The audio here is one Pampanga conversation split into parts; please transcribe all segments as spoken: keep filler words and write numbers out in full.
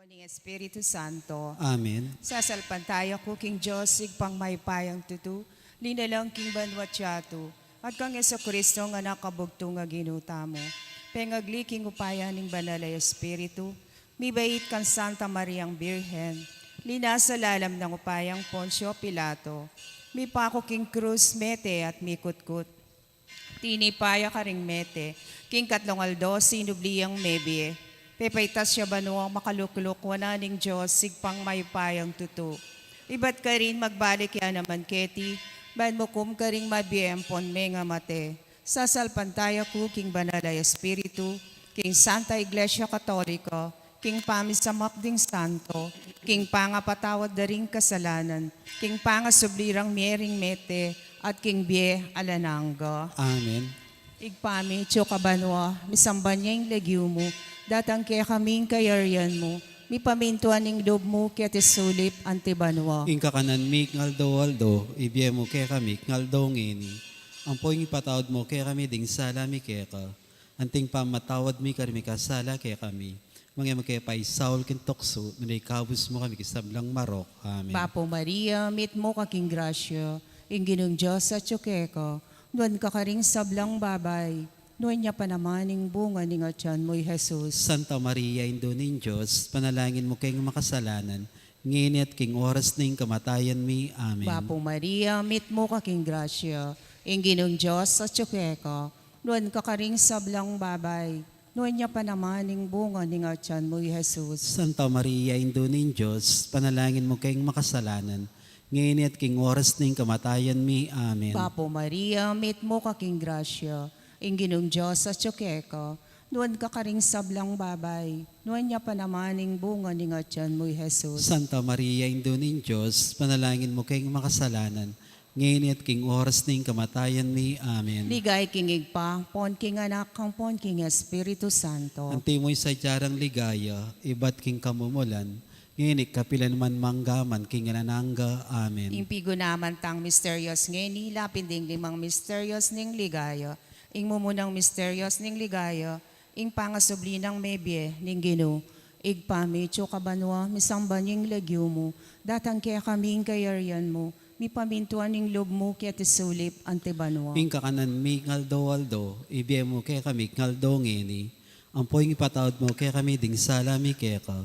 Ning Espiritu Santo. Amen. Sasalpantaya ku king Dios, Ibpang mayupayang tutu, linalang king banua't yatu, at kang Jesucristo, a Anak a bugtung a Ginu tamu, pengagli king upaya ning Banal a Espiritu, mibait kang Santa Mariang Birhen, linasa lalam nang upayang Poncio Pilato, mipaku king krus, mete at mikutkut. Tinipa ya karing mete, king katlung aldo sinubli yang mebie. Pepaitas ya banua, makalukluk wanan ning Dios, Ibpang mayupayang tutu. Ibat karin magbalik ya naman keti, ban mukum karing mabie ampon mengamate. Sasalpantaya ku king Banal a Espiritu, king Santa Iglesia Katolika, king pamisamak ding santo, king pangapatawad da ring kasalanan, king pangasubli rang mie ring mete, at king bie alang angga. Amen. Ibpa mi, atsu ka banua, misamban ya ing lagyu mu, datang kekami ing kayarian mu, mipamintuan ing lub mu keti sulip anti banua. Ing kakanan mi king aldo-aldo, ibie mu kekami king aldo ngeni. Ampo ing ipatawad mu kekami ding sala mi keka, anti ing pamamatawad mi karing mikasala kekami. Manga e mu ke paisaul king tuksu, nune ikabus mu kami king sablang marok. Amen. Bapu Maria, mitmu ka king grasya, ing Ginung Dios atyu keka, nuan ka karing sablang babai, nuan ya pa naman ing bunga ning atyan mu, i Jesus. Santa Maria, Indu ning Dios, panalangin mu keng makasalanan, ngeni at king oras ning kamatayan mi. Amen. Bapu Maria, mitmu ka king grasya, ing Ginung Dios atyu keka, nuan ka karing sablang babai, nuan ya pa naman ing bunga ning atyan mu, i Jesus. Santa Maria, Indu ning Dios, panalangin mu keng makasalanan, ngeni at king oras ning kamatayan mi. Amen. Bapu Maria, mitmu ka king grasya, ing Ginung Dios atyu keka, nuan ka karing sablang babai, nuan ya pa naman ing bunga ning atyan mu, i Jesus. Santa Maria, Indu ning Dios, panalangin mu keng makasalanan, ngeni at king oras ning kamatayan mi. Amen. Ligaya king Ibpa, ampon king Anak, ampon king Espiritu Santo. Antimo ing sadya rang ligaya, ibat king kamumulan, ngeni at kapilan man, mangga man king alang angga. Amen. Ing pigunaman tang misterios ngeni, lapid ding limang misterios ning ligaya. Ing mumunang misterios ning ligaya, ing pangasubli nang mebie ning Ginu. Ibpa mi, atyu ka banua, misamban ya ing lagyu mu, datang kekami ing kayarian mu, mipamintuan ing lub mu keti sulip anti banua. Ing kakanan mi king aldo-aldo, ibie mu kekami king aldo ngeni. Ampo ing ipatawad mu kekami ding sala mi keka,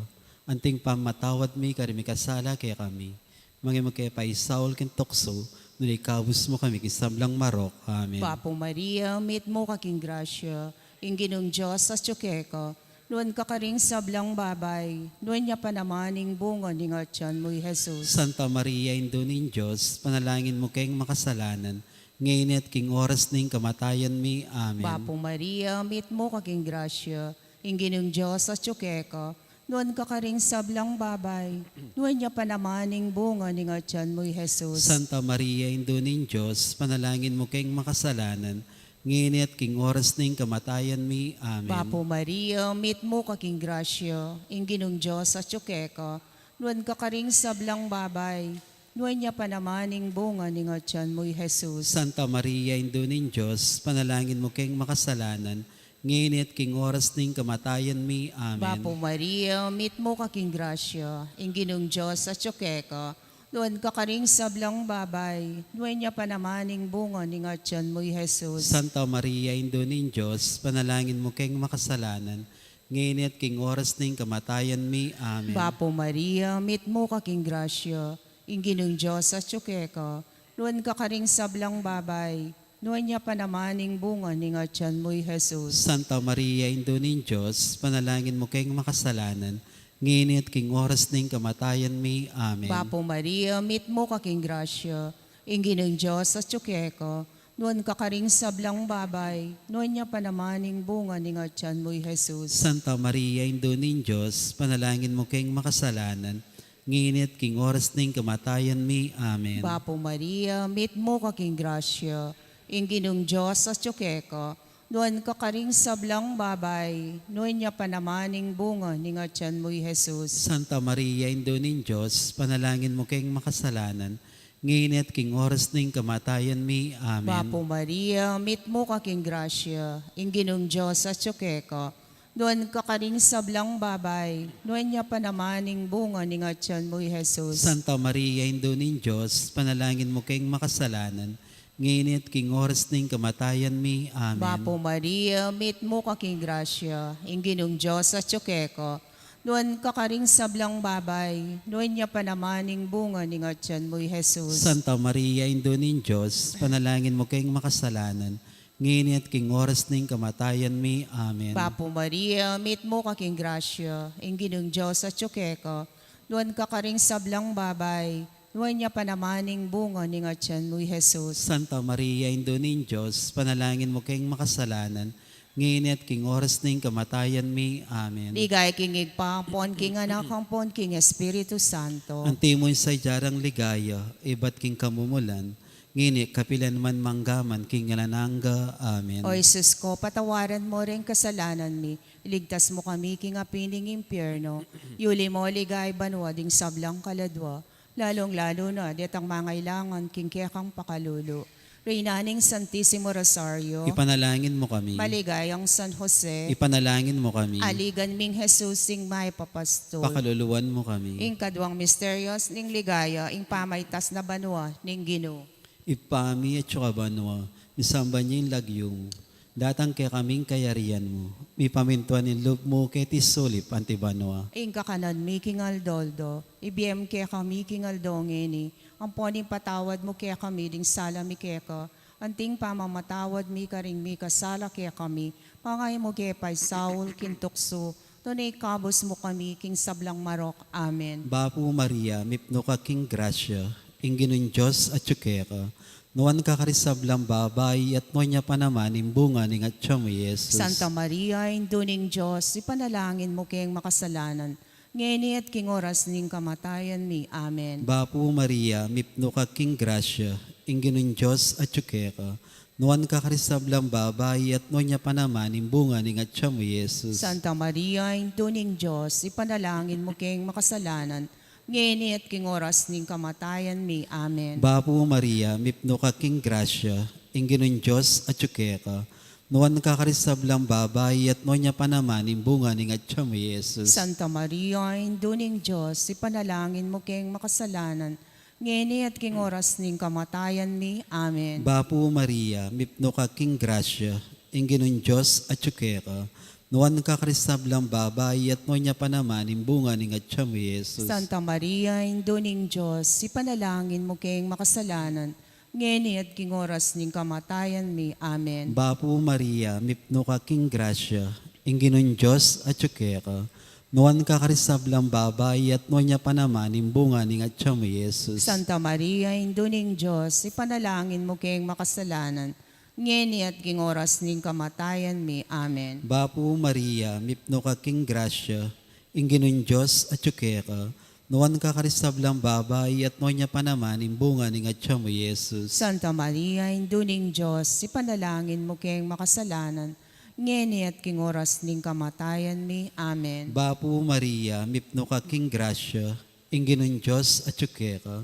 anti ing pamamatawad mi karing mikasala kekami. Manga e mu ke paisaul king tuksu, nune ikabus mu kami king sablang marok. Amen. Bapu Maria, mitmu ka king grasya, ing Ginung Dios atyu keka, nuan ka karing sablang babai, nuan ya pa naman ing bunga ning atyan mu, i Jesus. Santa Maria, Indu ning Dios, panalangin mu keng makasalanan, ngeni at king oras ning kamatayan mi. Amen. Bapu Maria, mitmu ka king grasya, ing Ginung Dios atyu keka, nuan ka karing sablang babai, nuan ya pa naman ing bunga ning atyan mu, i Jesus. Santa Maria, Indu ning Dios, panalangin mu keng makasalanan, ngeni at king oras ning kamatayan mi. Amen. Bapu Maria, mitmu ka king grasya, ing Ginung Dios atyu keka, nuan ka karing sablang babai, nuan ya pa naman ing bunga ning atyan mu, i Jesus. Santa Maria, Indu ning Dios, panalangin mu keng makasalanan, ngeni at king oras ning kamatayan mi. Amen. Bapu Maria, mitmu ka king grasya, ing Ginung Dios atyu keka, nuan ka karing sablang babai, nuan ya pa naman ing bunga ning atyan mu, i Jesus. Santa Maria, Indu ning Dios, panalangin mu keng makasalanan, ngeni at king oras ning kamatayan mi. Amen. Bapu Maria, mitmu ka king grasya, ing Ginung Dios atyu keka, nuan ka karing sablang babai, nuan ya pa naman ing bunga ning atyan mu, i Jesus. Santa Maria, Indu ning Dios, panalangin mu keng makasalanan, ngeni at king oras ning kamatayan mi. Amen. Bapu Maria, mitmu ka king grasya, ing Ginung Dios atyu keka, nuan ka karing sablang babai, nuan ya pa naman ing bunga ning atyan mu, i Jesus. Santa Maria, Indu ning Dios, panalangin mu keng makasalanan, ngeni at king oras ning kamatayan mi. Amen. Bapu Maria, mitmu ka king grasya, ing Ginung Dios atyu keka, nuan ka karing sablang babai, nuan ya pa naman ing bunga ning atyan mu, i Jesus. Santa Maria, Indu ning Dios, panalangin mu keng makasalanan, ngeni at king oras ning kamatayan mi. Amen. Bapu Maria, mitmu ka king grasya, ing Ginung Dios atyu keka, Nuan ka karing sablang babai, nuan ya pa naman ing bunga ning atian mu, i Jesus. Santa Maria, Indu ning Dios, ipanalangin mu keng makasalanan, ngeni at king oras ning kamatayan mi. Amen. Bapu Maria, mitmu ka king grasya, ing Ginung Dios atyu keka. Nuan ka karing sablang babai, nuan ya pa naman ing bunga ning atian mu, i Jesus. Santa Maria, Indu ning Dios, ipanalangin mu keng makasalanan, ngeni at king oras ning kamatayan mi. Amen. Bapu Maria, mitmu ka king grasya, ing Ginung Dios atyu keka. Nuan ka karing sablang babai, nuan ya pa naman ing bunga ning atian mu, i Jesus. Santa Maria, Indu ning Dios, ipanalangin mu keng makasalanan, ngeni at king oras ning kamatayan mi. Amen. Ligaya king Ibpa, ampon king Anak, ampon king Espiritu Santo. Antimo ing sadya rang ligaya, ibat king kamumulan, ngeni kapilan man, mangga man king alang angga. Amen. O Jesus ko, patawaran mu ring kasalanan mi, iligtas mu kami king api ning impyerno, yuli mu king banua ding sablang kaladua, lalung-lalu na detang mangailangan king kekang pakalulu. Reyna ning Santisimo Rosario, ipanalangin mu kami. Maligayang San Jose, ipanalangin mu kami. Aligan ming Jesus, ing mayap a pastul, pakaluluan mu kami. Ing kaduang misteryos ning ligaya, ing pamaitas na banua ning Ginu. Ibpa mi, atsu ka banua, misamban ya ing lagyu mu, datang kekami ing kayarian mu, mipamintuan ing lub mu keti sulip anti banua. Ing kakanan mi king aldo-aldo, ibie mu kekami king aldo ngeni, ampon ipatawad mu kekami ding sala mi keka, anti ing pamamatawad mi karing mikasala kekami, manga e mu ke paisaul king tuksu, nune ikabus mu kami king sablang marok. Amen. Bapu Maria, mipnu ka king grasya, ing Ginung Dios atyu keka. Nuan ka karing sablang babai, at nuan ya pa naman ing bunga ning atyan mu, i Jesus. Santa Maria, Indu ning Dios, ipanalangin mu keng makasalanan, ngeni at king oras ning kamatayan mi. Amen. Bapu Maria, mipnu ka king grasya, ing Ginung Dios atyu keka. Nuan ka karing sablang babai, at nuan ya pa naman ing bunga ning atyan mu, i Jesus. Santa Maria, Indu ning Dios, ipanalangin mu keng makasalanan, ngeni at king oras ning kamatayan mi. Amen. Bapu Maria, mipnu ka king grasya, ing Ginung Dios atyu keka. Nuan ka karing sablang babai, at nuan ya pa naman ing bunga ning atyan mu, i Jesus. Santa Maria, Indu ning Dios, ipanalangin mu keng makasalanan, ngeni at king oras ning kamatayan mi. Amen. Bapu Maria, mipnu ka king grasya, ing Ginung Dios atyu keka. Nuan ka karing sablang babai, at nuan ya pa naman ing bunga ning atyan mu, i Jesus. Santa Maria, Indu ning Dios, ipanalangin mu keng makasalanan, ngeni at king oras ning kamatayan mi. Amen. Bapu Maria, mipnu ka king grasya, ing Ginung Dios atyu keka. Nuan ka karing sablang babai, at nuan ya pa naman ing bunga ning atyan mu, i Jesus. Santa Maria, Indu ning Dios, ipanalangin mu keng makasalanan, ngeni at king oras ning kamatayan mi. Amen. Bapu Maria, mipnu ka king grasya, ing Ginung Dios atyu keka. Nuan ka karing sablang babai, at nuan ya pa naman ing bunga ning atyan mu, i Jesus. Santa Maria, Indu ning Dios, ipanalangin mu keng makasalanan, ngeni at king oras ning kamatayan mi. Amen. Bapu Maria, mipnu ka king grasya, ing Ginung Dios atyu keka.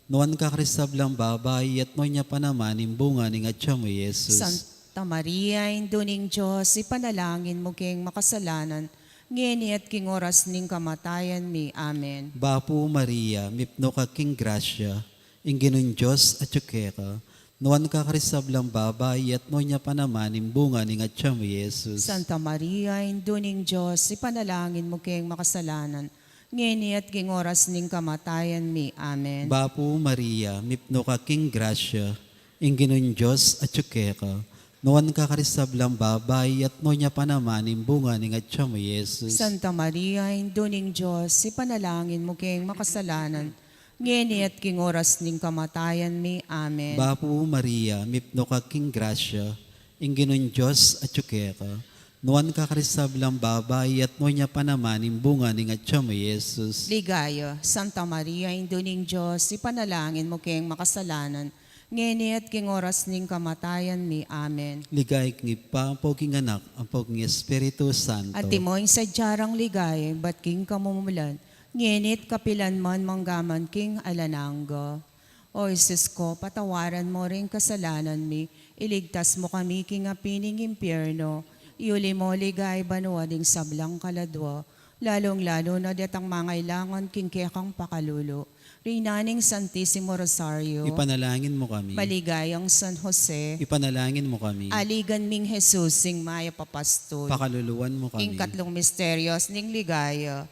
Nuan ka karing sablang babai, at nuan ya pa naman ing bunga ning atyan mu, i Jesus. Santa Maria, Indu ning Dios, ipanalangin mu keng makasalanan, ngeni at king oras ning kamatayan mi. Amen. Bapu Maria, mipnu ka king grasya, ing Ginung Dios atyu keka. Nuan ka karing sablang babai, at nuan ya pa naman ing bunga ning atyan mu, i Jesus. Santa Maria, Indu ning Dios, ipanalangin mu keng makasalanan, ngeni at king oras ning kamatayan mi. Amen. Bapu Maria, mipnu ka king grasya, ing Ginung Dios atyu keka. Nuan ka karing sablang babai, at nuan ya pa naman ing bunga ning atyan mu, i Jesus. Santa Maria, Indu ning Dios, ipanalangin mu keng makasalanan, ngeni at king oras ning kamatayan mi. Amen. Bapu Maria, mipnu ka king grasya, ing Ginung Dios atyu keka. Nuan ka karing sablang babai, at nuan ya pa naman ing bunga ning atyan mu, i Jesus. Ligaya, Santa Maria, Indu ning Dios, ipanalangin mu keng makasalanan, ngeni at king oras ning kamatayan mi. Amen. Ligaya king Ibpa, ampo king Anak, ampo king Espiritu Santo. Antimo ing sadya rang ligaya, ibat king kamumulan, ngeni at kapilan man, mangga man king alang angga. O Jesus ko, patawaran mu ring kasalanan mi, iligtas mu kami king api ning impyerno, Iuli mo ligaya banua ding sablang kaladua, lalung-lalu na detang mangailangan king kekang pakalulu. Reyna ning Santisimo Rosario, ipanalangin mo kami. Maligayang San Jose, ipanalangin mo kami. Aligan ming Jesus, ing mayap a pastul, pakaluluan mo kami. Ing katlung misterios ning ligaya,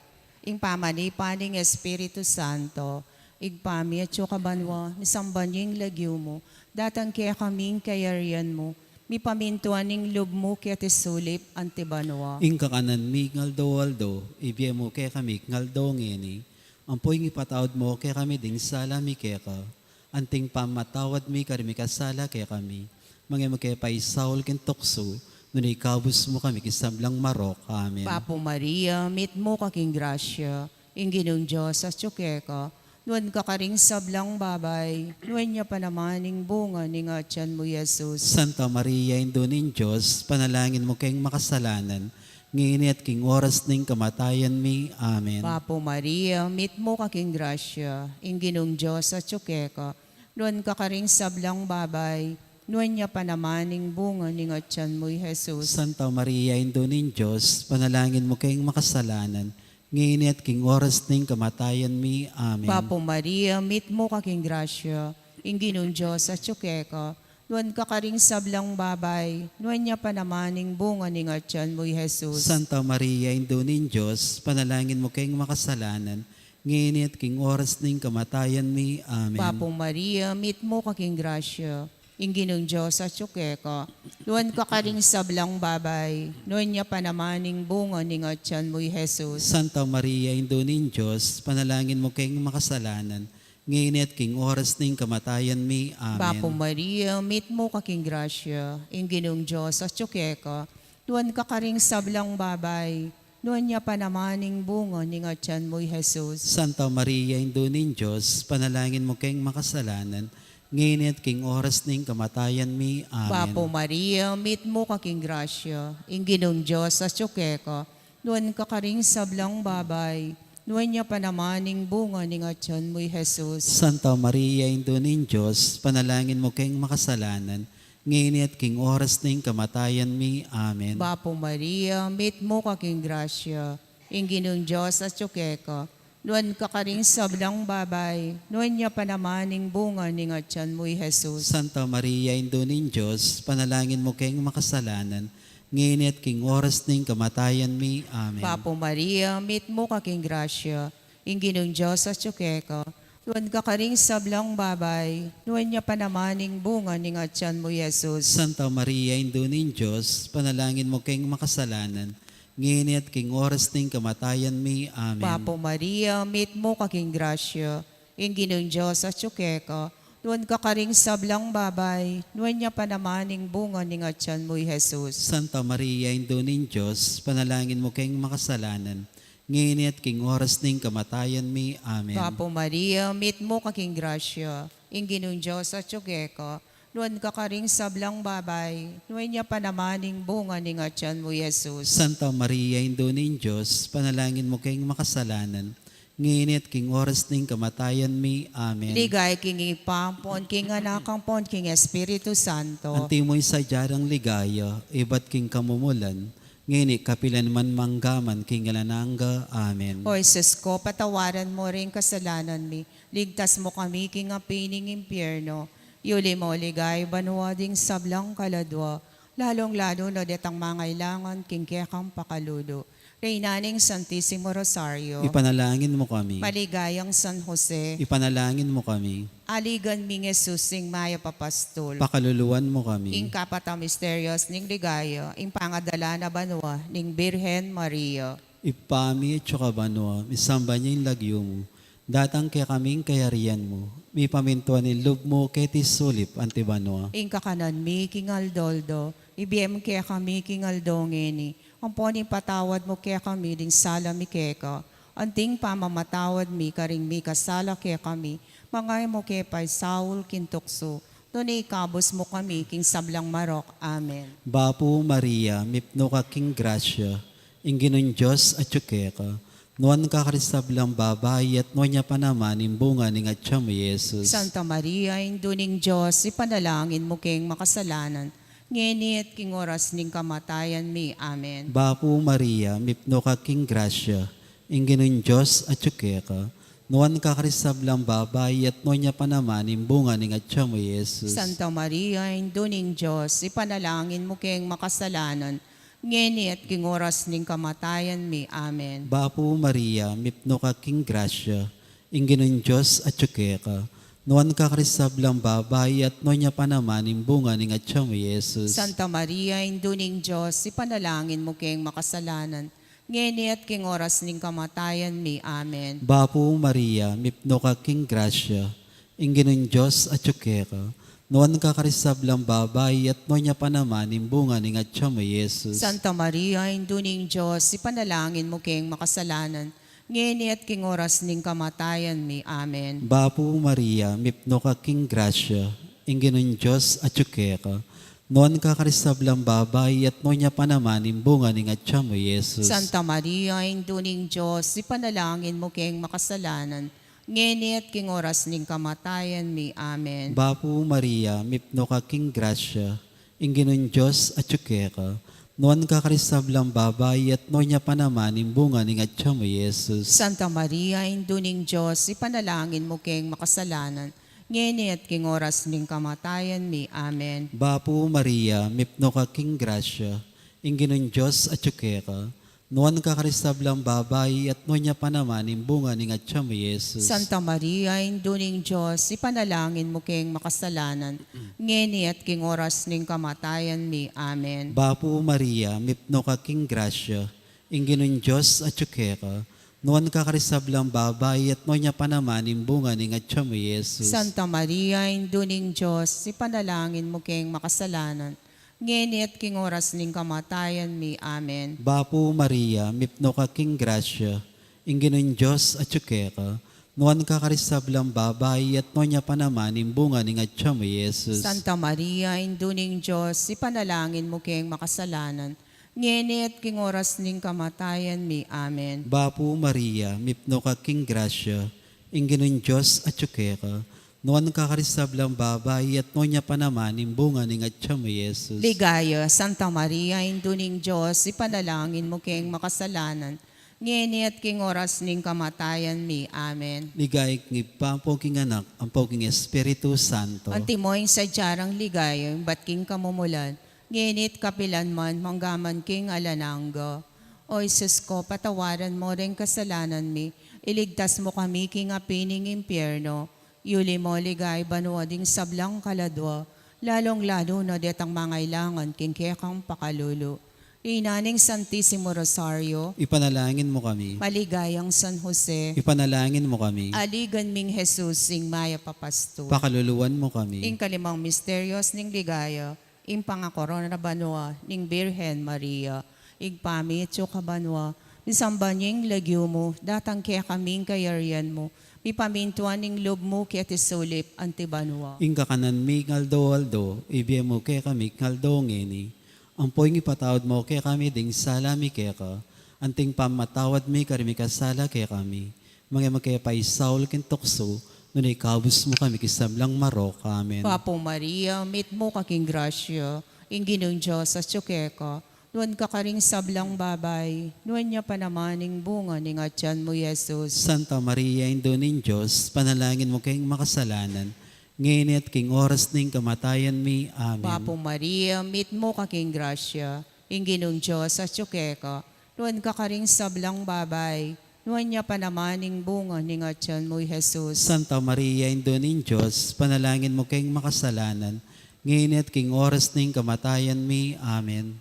ing pamanipa ning Espiritu Santo. Ibpa mi, atsu ka banua, misamban ya ing lagyu mu, datang kekami ing kayarian mu, mipamintuan ing lub mu keti sulip anti banua. Ing kakanan mi king aldo-aldo, ibie mu kekami king aldo ngeni, ampo ing ipatawad mu kekami ding sala mi keka, anti ing pamamatawad mi karing mikasala kekami. Manga e mu ke paisaul king tuksu, nune ikabus mu kami king sablang marok. Amen. Bapu Maria, mitmu ka king grasya, ing Ginung Dios atsu keka, nuan ka karing sablang babai, nuan ya pa naman ing bunga ning atian mu, Jesus. Santa Maria, Indu ning Dios, ipanalangin mu keng makasalanan, ngeni at king oras ning kamatayan mi. Amen. Bapu Maria, mitmu ka king grasya, ing Ginung Dios atsu keka, nuan ka karing sablang babai, nuan ya pa naman ing bunga ning atian mu, Jesus. Santa Maria, Indu ning Dios, ipanalangin mu keng makasalanan, ngeni at king oras ning kamatayan mi. Amen. Bapu Maria, mitmu ka king grasya, ing Ginung Dios atsu keka, nuan ka karing sablang babai, nuan ya pa naman ing bunga ning atian mu, Jesus. Santa Maria, Indu ning Dios, ipanalangin mu keng makasalanan, ngeni at king oras ning kamatayan mi. Amen. Bapu Maria, mitmu ka king grasya, ing Ginung Dios atsu keka, nuan ka karing sablang babai, nuan ya pa naman ing bunga ning atian mu, Jesus. Santa Maria, Indu ning Dios, ipanalangin mu keng makasalanan, ngeni at king oras ning kamatayan mi. Amen. Bapu Maria, mitmu ka king grasya, ing Ginung Dios atsu keka, nuan ka karing sablang babai, nuan ya pa naman ing bunga ning atian mu, Jesus. Santa Maria, Indu ning Dios, ipanalangin mu keng makasalanan, ngeni at king oras ning kamatayan mi. Amen. Bapu Maria, mitmu ka king grasya, ing Ginung Dios atsu keka, nuan ka karing sablang babai, nuan ya pa naman ing bunga ning atian mu, Jesus. Santa Maria, Indu ning Dios, ipanalangin mu keng makasalanan, ngeni at king oras ning kamatayan mi. Amen. Bapu Maria, mitmu ka king grasya, ing Ginung Dios atsu keka, nuan ka karing sablang babai, nuan ya pa naman ing bunga ning atian mu, Jesus. Santa Maria, Indu ning Dios, ipanalangin mu keng makasalanan, ngeni at king oras ning kamatayan mi. Amen. Bapu Maria, mitmu ka king grasya, ing Ginung Dios atsu keka, nuan ka karing sablang babai, nuan ya pa naman ing bunga ning atian mu, Jesus. Santa Maria, Indu ning Dios, ipanalangin mu keng makasalanan, ngeni at king oras ning kamatayan mi. Amen. Bapu Maria, mitmu ka king grasya, ing Ginung Dios atsu keka, nuan ka karing sablang babai, nuan ya pa naman ing bunga ning atian mu, Jesus. Santa Maria, Indu ning Dios, ipanalangin mu keng makasalanan, ngeni at king oras ning kamatayan mi. Amen. Bapu Maria, mitmu ka king grasya, ing Ginung Dios atsu keka, nuan ka karing sablang babai, nuan ya pa naman ing bunga ning atian mu, Jesus. Santa Maria, Indu ning Dios, ipanalangin mu keng makasalanan, ngeni at king oras ning kamatayan mi. Amen. Ligaya king Ibpa, ampon king Anak, ampon king Espiritu Santo. Antimo ing sadya nang ligaya, ibat king kamumulan, ngeni kapilan man, mangga man king alang angga. Amen. O Jesus ko, patawaran mu ring kasalanan mi, ligtas mu kami king api ning impyerno, iuli mu ligaya banua ding sablang kaladua, lalung-lalu na detang mangailangan king kekang pakalulu. Reyna ning Santisimo Rosario, ipanalangin mu kami. Maligayang San Jose, ipanalangin mu kami. Aligan ming Jesus, ing mayap a pastul, pakaluluan mu kami. Ing kapat a misterios ning ligaya, ing pangadala na banua ning Birhen Maria. Ibpa mi, atsu ka banua, misamban ya ing lagyu mu, datang kekami ing kayarian mu, mipamintuan ing lub mu keti sulip anti banua. Ing kakanan mi king aldo-aldo, ibie mu kekami king aldo ngeni, ampon ipatawad mu kekami ding sala mi keka, anti ing pamamatawad mi karing mikasala kekami, manga e mu ke paisaul king tuksu, nune ikabus mu kami king sablang marok. Amen. Bapu Maria, mipnu ka king grasya, ing Ginung Dios atsu keka, nuan ka karing sablang babai, at nuan ya pa naman ing bunga ning atyan mu, Jesus. Santa Maria, Indu ning Dios, ipanalangin mu keng makasalanan, ngeni at king oras ning kamatayan mi. Amen. Bapu Maria, mipnu ka king grasya, ing Ginung Dios atyu keka, nuan ka karing sablang babai, at nuan ya pa naman ing bunga ning atyan mu, Jesus. Santa Maria, Indu ning Dios, ipanalangin mu keng makasalanan, ngeni at king oras ning kamatayan mi. Amen. Bapu Maria, mipnu ka king grasya, ing Ginung Dios atyu keka, nuan ka karing sablang babai, at nuan ya pa naman ing bunga ning atyan mu, Jesus. Santa Maria, Indu ning Dios, ipanalangin mu keng makasalanan, ngeni at king oras ning kamatayan mi. Amen. Bapu Maria, mipnu ka king grasya, ing Ginung Dios atyu keka, nuan ka karing sablang babai, at nuan ya pa naman ing bunga ning atyan mu, Jesus. Santa Maria, Indu ning Dios, ipanalangin mu keng makasalanan, ngeni at king oras ning kamatayan mi. Amen. Bapu Maria, mipnu ka king grasya, ing Ginung Dios atyu keka, nuan ka karing sablang babai, at nuan ya pa naman ing bunga ning atyan mu, Jesus. Santa Maria, Indu ning Dios, ipanalangin mu keng makasalanan, ngeni at king oras ning kamatayan mi. Amen. Bapu Maria, mipnu ka king grasya, ing Ginung Dios atyu keka, nuan ka karing sablang babai, at nuan ya pa naman ing bunga ning atyan mu, Jesus. Santa Maria, Indu ning Dios, ipanalangin mu keng makasalanan, ngeni at king oras ning kamatayan mi. Amen. Bapu Maria, mipnu ka king grasya, ing Ginung Dios atyu keka, nuan ka karing sablang babai, at nuan ya pa naman ing bunga ning atyan mu, Jesus. Santa Maria, Indu ning Dios, ipanalangin mu keng makasalanan, ngeni at king oras ning kamatayan mi. Amen. Bapu Maria, mipnu ka king grasya, ing Ginung Dios atyu keka, nuan ka karing sablang babai, at nuan ya pa naman ing bunga ning atyan mu, Jesus. Santa Maria, Indu ning Dios, ipanalangin mu keng makasalanan, ngeni at king oras ning kamatayan mi. Amen. Bapu Maria, mipnu ka king grasya, ing Ginung Dios atyu keka, nuan ka karing sablang babai, at nuan ya pa naman ing bunga ning atyan mu, Jesus. Santa Maria, Indu ning Dios, ipanalangin mu keng makasalanan, ngeni at king oras ning kamatayan mi. Amen. Bapu Maria, mipnu ka king grasya, ing Ginung Dios atyu keka, nuan ka karing sablang babai, at nuan ya pa naman ing bunga ning atyan mu, Jesus. Ligaya, Santa Maria, Indu ning Dios, ipanalangin mu keng makasalanan, ngeni at king oras ning kamatayan mi. Amen. Ligaya king Ibpa, ampo king Anak, ampo king Espiritu Santo. Antimo ing sadya rang ligaya, ibat king kamumulan, ngeni at kapilan man, mangga man king alang angga. O Jesus ko, patawaran mo ring kasalanan mi, iligtas mo kami king api ning impyerno, yuli mo king banua ding sablang kaladua, lalung-lalu na detang mangailangan king kekang pakalulu. Ina ning Santisimo Rosario, ipanalangin mo kami. Maligayang San Jose, ipanalangin mo kami. Aligan ming Jesus, ing mayap a pastul, pakaluluan mo kami. Ing kalimang misterios ning ligaya, ing pangakorona banua ning Birhen Maria. Ibpa mi atsu ka banua, misamban ya ing lagyu mu, datang kekami ing kayarian mu, mipamintuan ing lub mu keti sulip anti banua. Ing kakanan mi king aldo-aldo, ibie mu kekami king aldo ngeni. Ampo ing ipatawad mu kekami ding sala mi keka, anti ing pamamatawad mi karing mikasala kekami. Manga e mu ke paisaul king tuksu, nune ikabus mu kami king sablang marok. Amen. Bapu Maria, mitmu ka king grasya, ing Ginung Dios atyu keka, nuan ka karing sablang babai, nuan ya pa naman ing bunga ning atyan mu, Jesus. Santa Maria, Indu ning Dios, panalangin mu keng makasalanan, ngeni at king oras ning kamatayan mi. Amen. Bapu Maria, mitmu ka king grasya, ing Ginung Dios atyu keka, nuan ka karing sablang babai, nuan ya pa naman ing bunga ning atyan mu, Jesus. Santa Maria, Indu ning Dios, panalangin mu keng makasalanan, ngeni at king oras ning kamatayan mi. Amen.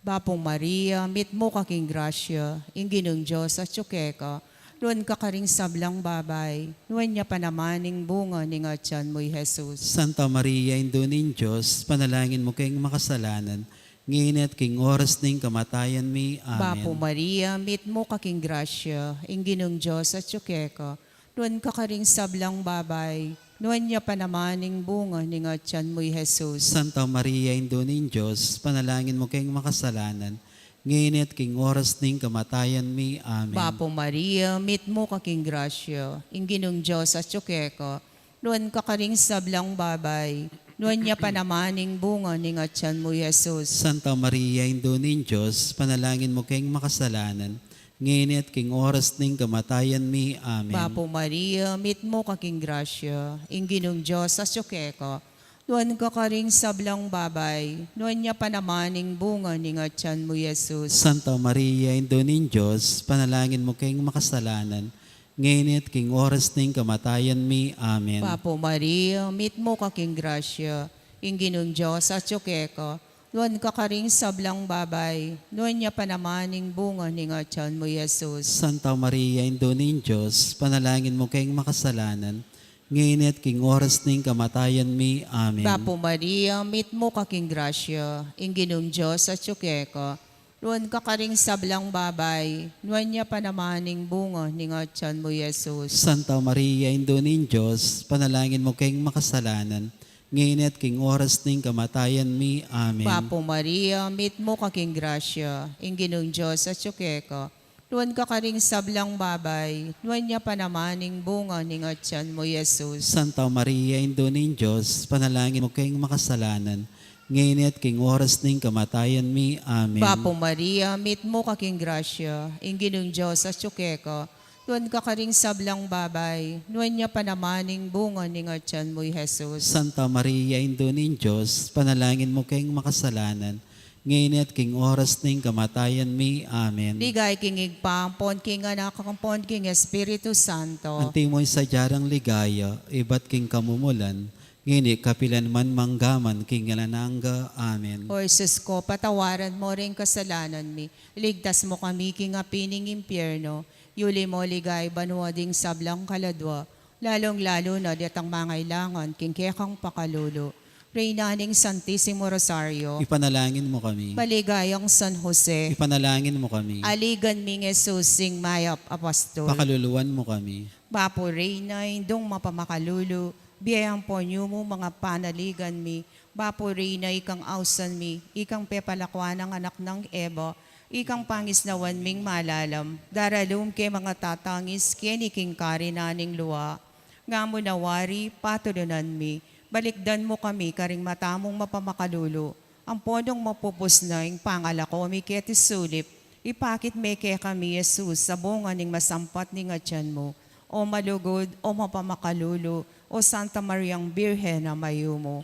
Bapu Maria, mitmu ka king grasya, ing Ginung Dios atyu keka, nuan ka karing sablang babai, nuan ya pa naman ing bunga ning atyan mu, Jesus. Santa Maria, Indu ning Dios, panalangin mu keng makasalanan, ngeni at king oras ning kamatayan mi. Amen. Bapu Maria, mitmu ka king grasya, ing Ginung Dios atyu keka, nuan ka karing sablang babai, nuan ya pa naman ing bunga ning atyan mu, Jesus. Santa Maria, Indu ning Dios, panalangin mu keng makasalanan, ngeni at king oras ning kamatayan mi. Amen. Bapu Maria, mitmu ka king grasya, ing Ginung Dios atyu keka, nuan ka karing sablang babai, Nuan ya pa naman ing bunga ning atian mu, Jesus. Santa Maria, Indu ning Dios, ipanalangin mu keng makasalanan, ngeni at king oras ning kamatayan mi. Amen. Bapu Maria, mitmu ka king grasya, ing Ginung Dios atyu keka. Nuan ka karing sablang babai, nuan ya pa naman ing bunga ning atian mu, Jesus. Santa Maria, Indu ning Dios, ipanalangin mu keng makasalanan, ngeni at king oras ning kamatayan mi. Amen. Bapu Maria, mitmu ka king grasya, ing Ginung Dios atyu keka. Nuan ka karing sablang babai, nuan ya pa naman ing bunga ning atian mu, Jesus. Santa Maria, Indu ning Dios, ipanalangin mu keng makasalanan, ngeni at king oras ning kamatayan mi. Amen. Bapu Maria, mitmu ka king grasya, ing Ginung Dios atyu keka. Nuan ka karing sablang babai, nuan ya pa naman ing bunga ning atian mu, Jesus. Santa Maria, Indu ning Dios, ipanalangin mu keng makasalanan, ngeni at king oras ning kamatayan mi. Amen. Bapu Maria, mitmu ka king grasya, ing Ginung Dios atyu keka. Nuan ka karing sablang babai, nuan ya pa naman ing bunga ning atian mu, Jesus. Santa Maria, Indu ning Dios, ipanalangin mu keng makasalanan, ngeni at king oras ning kamatayan mi. Amen. Bapu Maria, mitmu ka king grasya, ing Ginung Dios atyu keka. Nuan ka karing sablang babai, nuan ya pa naman ing bunga ning atian mu, Jesus. Santa Maria, Indu ning Dios, ipanalangin mu keng makasalanan, ngeni at king oras ning kamatayan mi. Amen. Ligaya king Ibpa, ampon king Anak, ampon king Espiritu Santo. Antimo ing sadya rang ligaya, ibat king kamumulan, ngeni kapilan man, mangga man king alang angga. Amen. O Jesus ko, patawaran mu ring kasalanan mi, iligtas mu kami king api ning impyerno, yuli mu king banua ding sablang kaladua, lalung-lalu na detang mangailangan king kekang pakalulu. Reyna ning Santisimo Rosario. Ipanalangin mu kami. Maligayang San Jose. Ipanalangin mu kami. Aligan ming Jesus, ing mayap a pastul. Pakaluluan mu kami. Bapu Reyna, Indung mapamakalulu, bie ampon yumu ing panaligan mi. Bapu Reyna, ikang ausan mi, ikang pepalakuan nang anak nang Eva, ikang pangisnawan ming malalam, daralum ke manga tatangis keni king karinan ning lua. Nga mu na wari, patulunan mi, balikdan mu kami karing mata mung mapamakalulu, ampon nung mapupus na ing pangalako mi keti sulip, ipakit me kekami i Jesus, a bunga ning masampat ning atian mu. O malugud, o mapamakalulu, o Santa Mariang Birhen a mayumu.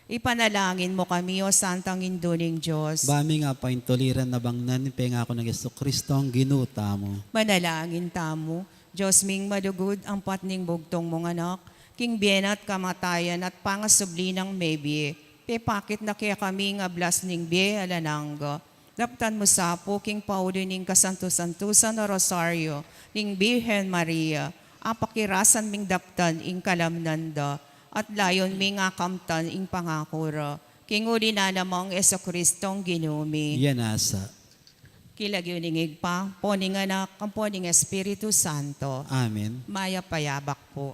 Ipanalangin mu kami, o Santang Indu ning Dios. Ba ming apaintuliran a bangnan ning pengaku nang Jesucristo a Ginu tamu. Manalangin tamu. Dios ming malugud, ampat ning bugtung mung Anak, king bie na at kamatayan at pangasubli nang mebie, pepakit na kekami ing ablas ning bie alang angga. Daptan mu sa pu king pauli ning kasantu-santusan a Rosario ning Birhen Maria, apakirasan ming daptan ing kalamnan da, at layun ming akamtan ing pangaku ra, king uli na namang Jesucristo a Ginu mi. Iya na sa. King lagyu ning Ibpa, ampo ning Anak, ampo ning Espiritu Santo. Amen. Mayap a yabak pu.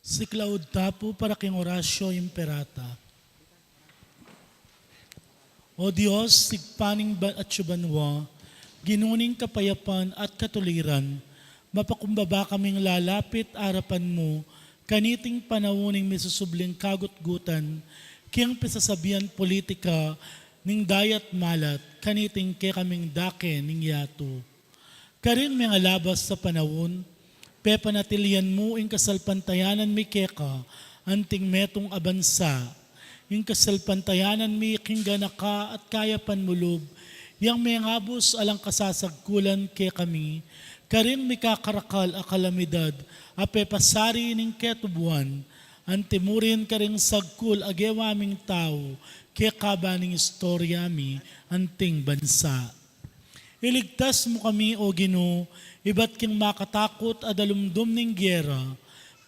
Siklaud ta pu para king Oratio Imperata. O Dios, Ibpa ning ba-, atsu banua, Ginu ning kapayapan at katuliran, mapakumbaba kaming lalapit arapan mu, kaniting panaun ning misusubling kagutgutan, king pisasabian politika ning dayat malat, kaniting kekaming dake ning yatu. Karing mengalabas a panaun, pepanatilian mu ing kasalpantayanan mi keka, anting metung a bansa, ing kasalpantayanan mi king ganaka at kayapan mu lub, yang mengabus alang kasasagkulan kekami, karing mikakarakal a kalamidad a pepasari ning ketubuan, anti mu rin karing sagkul a gewa ming tau, kekaba ning istorya mi, anting bansa. Iligtas mu kami, O Ginu, ibat king makatakut a dalumdum ning gera.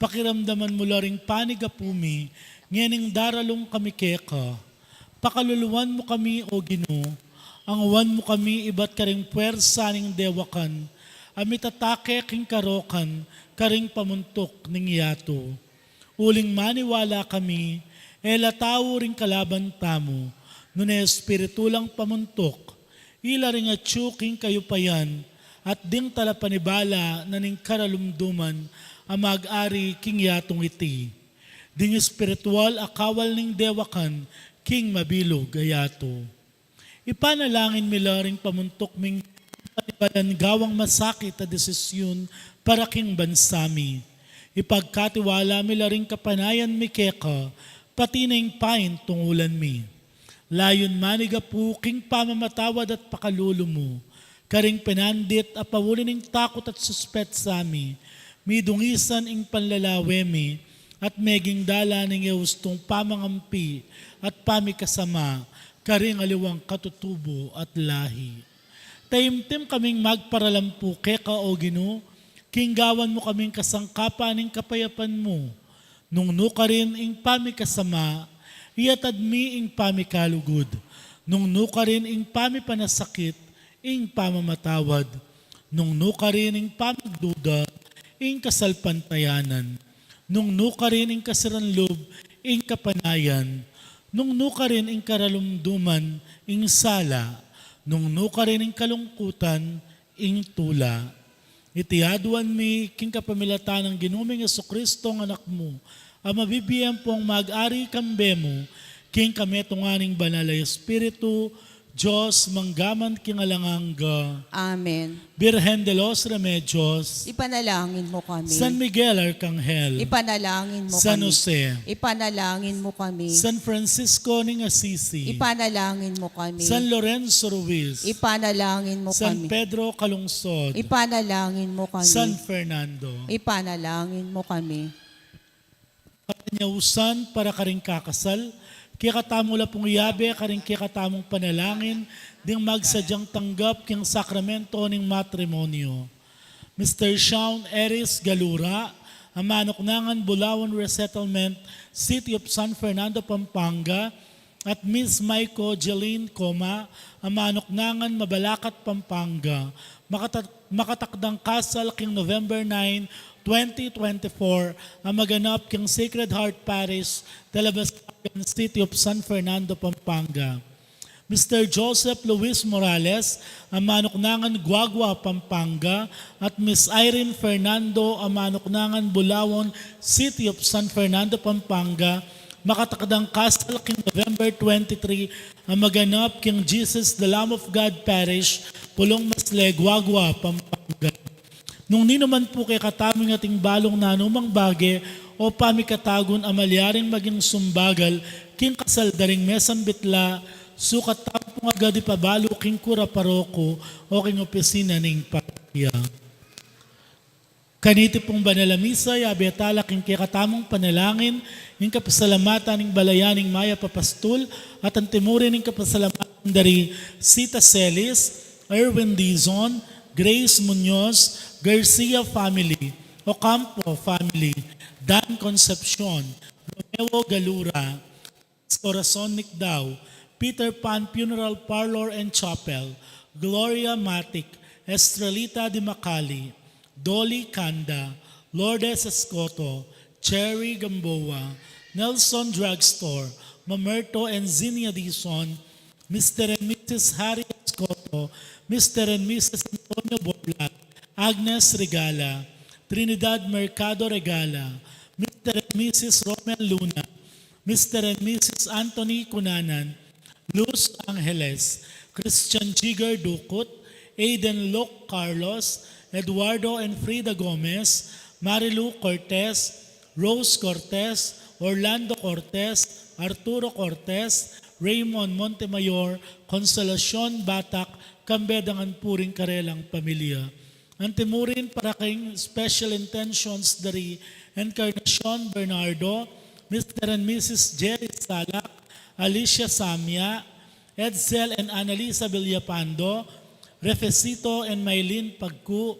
Pakiramdaman mu la ring panigapu mi, ngening daralung kami keka. Pakaluluan mu kami, O Ginu, anguan mu kami ibat karing puersa ning dewakan, a mitatake king karokan, karing pamuntuk ning yatu. Uling maniwala kami, e la tau ring kalaban tamu, nune espiritu lang pamuntuk, ila ring atsu king kayupayan, at ding talapanibala na ning karalumduman a mag-ari king yatung iti. Ding espiritual a kawal ning dewakan king mabilug a yatu. Ipanalangin mi la ring pamuntuk ming panibalan gawang masakit a desisyun para king bansa mi. Ipagkatiwala mi la ring kapanayan mi keka, pati na ing paintungulan mi. Layun manigapu king pamamatawad at pakalulu mu, karing pinandit a pauli ning takut at suspetsa mi, midungisan ing panlalawe mi, at meging dalan ning e ustung pamangampi at pamikasama karing aliwang katutubo at lahi. Taimtim kaming magparalampu keka, O Ginu, king gawan mu kaming kasangkapan ning kapayapan mu. Nung nukarin ing pamikasama, iyatad mi ing pamikalugud. Nung nukarin ing pamipanasakit, ing pamamatawad. Nung nukarin ing pamagduda, ing kasalpantayanan. Nung nukarin ing kasiran lub, ing kapanayan. Nung nukarin ing karalumduman, ing sala. Nung nukarin ing kalungkutan, ing tula. Iti aduan mi king kapamilatan nang Ginu ming Jesucristo a Anak mu, a mabibie ampong mag-ari kambe mu, king kametungan ning Banal a Espiritu, Dios, mangga man king alang angga. Amen. Birhen de los Remedios. Ipanalangin mo kami. San Miguel Arcangel. Ipanalangin mo San kami. Jose. Ipanalangin mo kami. San Francisco ning Assisi. Ipanalangin mo kami. San Lorenzo Ruiz. Ipanalangin mo San kami. Pedro Calungsod. Ipanalangin mo kami. San Fernando. Ipanalangin mo kami. Katanyausan para karing kakasal, kekatamu la pung iyabe karing kekatamung panalangin ding magsadyang tanggap king sakramento ning matrimonyo. Mister Sean Eris Galura, a manuknangan Bulawan Resettlement, City of San Fernando, Pampanga, at Miss Maiko Jeline Coma, a manuknangan Mabalacat, Pampanga, makata-, makatakdang kasal king November nine, twenty twenty-four, a maganap king Sacred Heart Parish, Talabasagan, City of San Fernando, Pampanga. Mister Joseph Luis Morales, a manuknangan Guagua, Pampanga, at Miss Irene Fernando, a manuknangan Bulawan, City of San Fernando, Pampanga, makatakdang kasal king November twenty-three, a maganap king Jesus the Lamb of God Parish, Pulong Masle, Guagua, Pampanga. Nung ninu man pu kekatamu ing ating balung nanumang bage o pamikatagun a malyaring maging sumbagal king kasal da ring mesambitla, sukat tamu pung agad ipabalu king kura paroko o king opisina ning parokya. Kaniti pung banal a misa, yabe tala king kekatamung panalangin ing kapasalamatan ning balayan ning mayap a pastul at antimurin ing kapasalamatan da ri Sita Celis, Erwin Dizon, Grace Muñoz, Garcia family, Ocampo family, Dan Concepcion, Romeo Galura, Corazon Nicdao, Peter Pan Funeral Parlor and Chapel, Gloria Matic, Estrelita de Macali, Dolly Canda, Lourdes Escoto, Cherry Gamboa, Nelson Drugstore, Mamerto and Zinnia Dizon, Mister and Missus Harry Escoto, Mister and Missus Antonio Borlat, Agnes Regala, Trinidad Mercado Regala, Mister and Missus Romel Luna, Mister and Missus Anthony Cunanan, Luz Angeles, Christian Jigger Ducut, Aiden Luke Carlos, Eduardo and Frida Gomez, Marilu Cortez, Rose Cortez, Orlando Cortez, Arturo Cortez, Raymond Montemayor, Consolacion Batak, kambe dangan pu ring karelang pamilya. Antimurin para king special intentions da ri Encarnacion Bernardo, Mister and Missus Jerry Salak, Alicia Samia, Edsel and Annalisa Villapando, Refecito and Maylin Pagcu,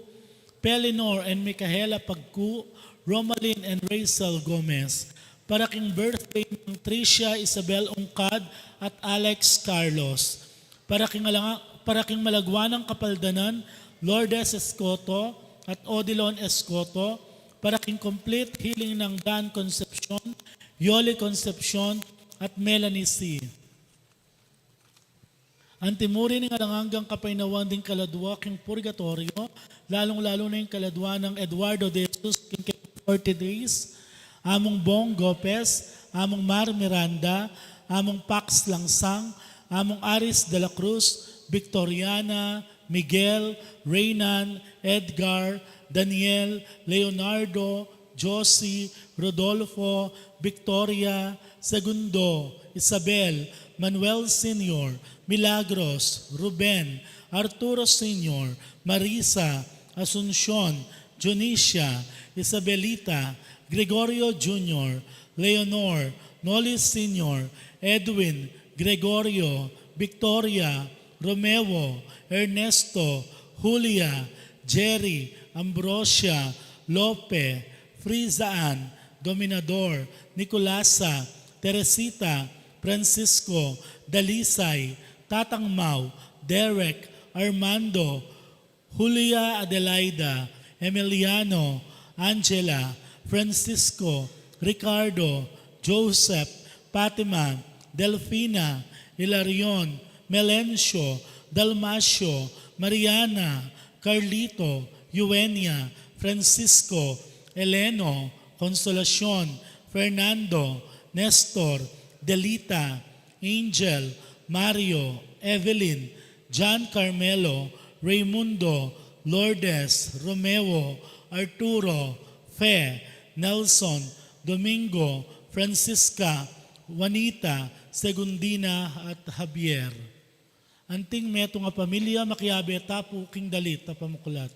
Pelinor and Micaela Pagcu, Romalyn and Rachel Gomez. Para king birthday nang Tricia Isabel Ungcad at Alex Carlos. Para king alanga-, para king malagwa nang kapaldanan, Lourdes Escoto at Odilon Escoto. Para king complete healing nang Dan Concepcion, Yoli Concepcion, at Melanie C. Anti mu rin ing alang anggang kapaynawan ding kaladua king purgatoryo, lalung-lalu na ing kaladua nang Eduardo de Jesus king kayang forty days, Among Bong Gopez, Among Mar Miranda, Among Pax Langsang, Among Aris de la Cruz, Victoriana, Miguel, Reynan, Edgar, Daniel, Leonardo, Josie, Rodolfo, Victoria, Segundo, Isabel, Manuel Senior, Milagros, Ruben, Arturo Senior, Marisa, Asuncion, Junicia, Isabelita, Gregorio Junior, Leonor, Noli Senior, Edwin, Gregorio, Victoria, Romeo, Ernesto, Julia, Jerry, Ambrosia, Lope, Friza Ann, Dominador, Nicolasa, Teresita, Francisco, Dalisay, Tatang Mau, Derek, Armando, Julia, Adelaida, Emiliano, Angela, Francisco, Ricardo, Joseph, Fatima, Delfina, Hilarion, Melencio, Dalmacio, Mariana, Carlito, Eugenia, Francisco, Eleno, Consolacion, Fernando, Nestor, Delita, Angel, Mario, Evelyn, John Carmelo, Raymundo, Lourdes, Romeo, Arturo, Fe, Nelson, Domingo, Francisca, Juanita, Segundina, at Javier. Anting metung a pamilya, makiabe ta pu king dalit a pamuklat.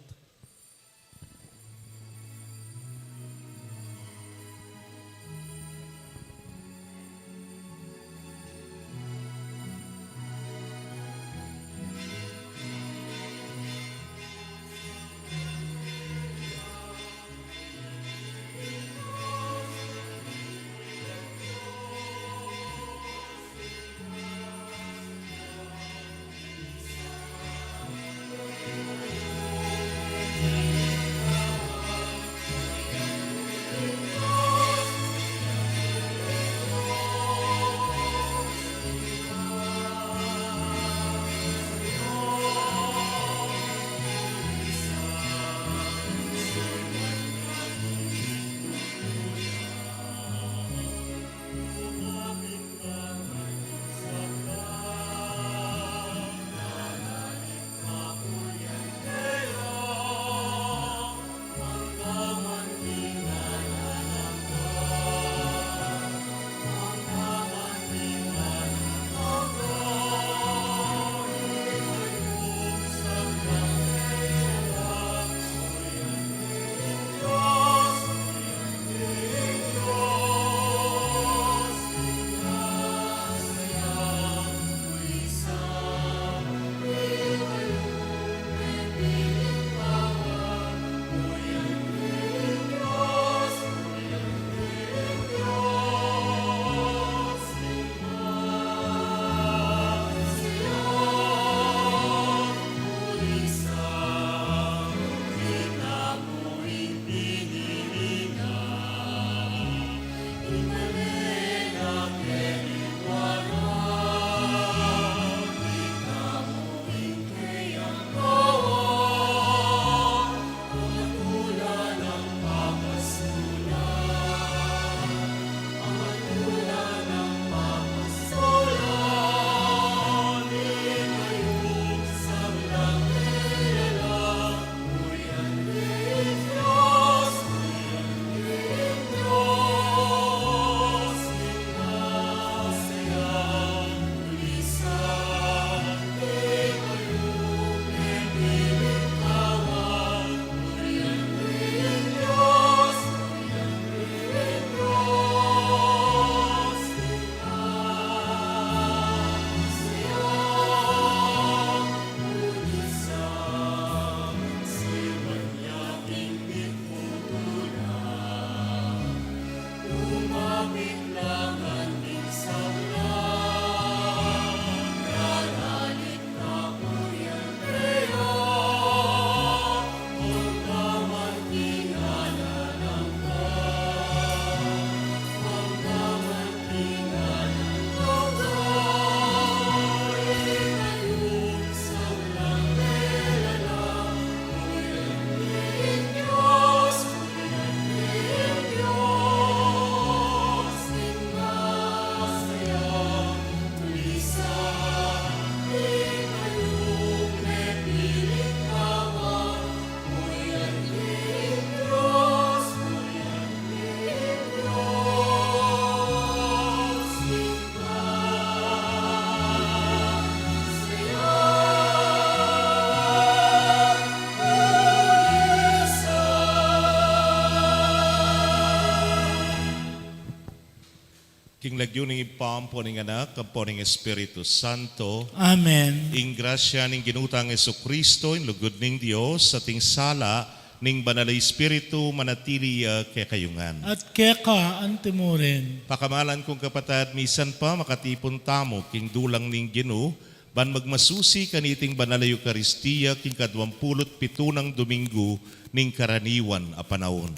King lagyu ning Ibpa, ampo ning Anak, ampo ning Espiritu Santo. Amen. Ing grasya ning Ginu tang Jesucristo, ing lugud ning Dios, at ing sala ning Banal a Espiritu, manatili ya kekayu ngan. At keka antimurin. Pakamalan kung kapatad, misan pa makatipun tamu king dulang ning Ginu, ban magmasusi kaniting Banal a Eukaristia king kadwampulu't pitu nang Domingo ning karaniwan a panaun.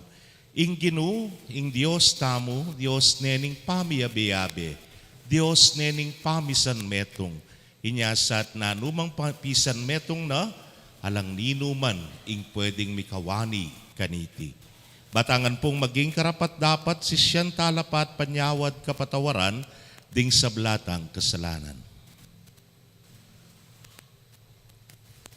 Ing Ginu, ing Dios tamu, Dios ne ning pamiabe-abe, Dios ne ning pamisanmetung. Inya sa at nanumang pa-, pisanmetung na, alang ninuman ing pwedeng mikawani kaniti. Batangan pung maging karapat-dapat, sisian tala pa at panyawad kapatawaran ding sabla tang kasalanan.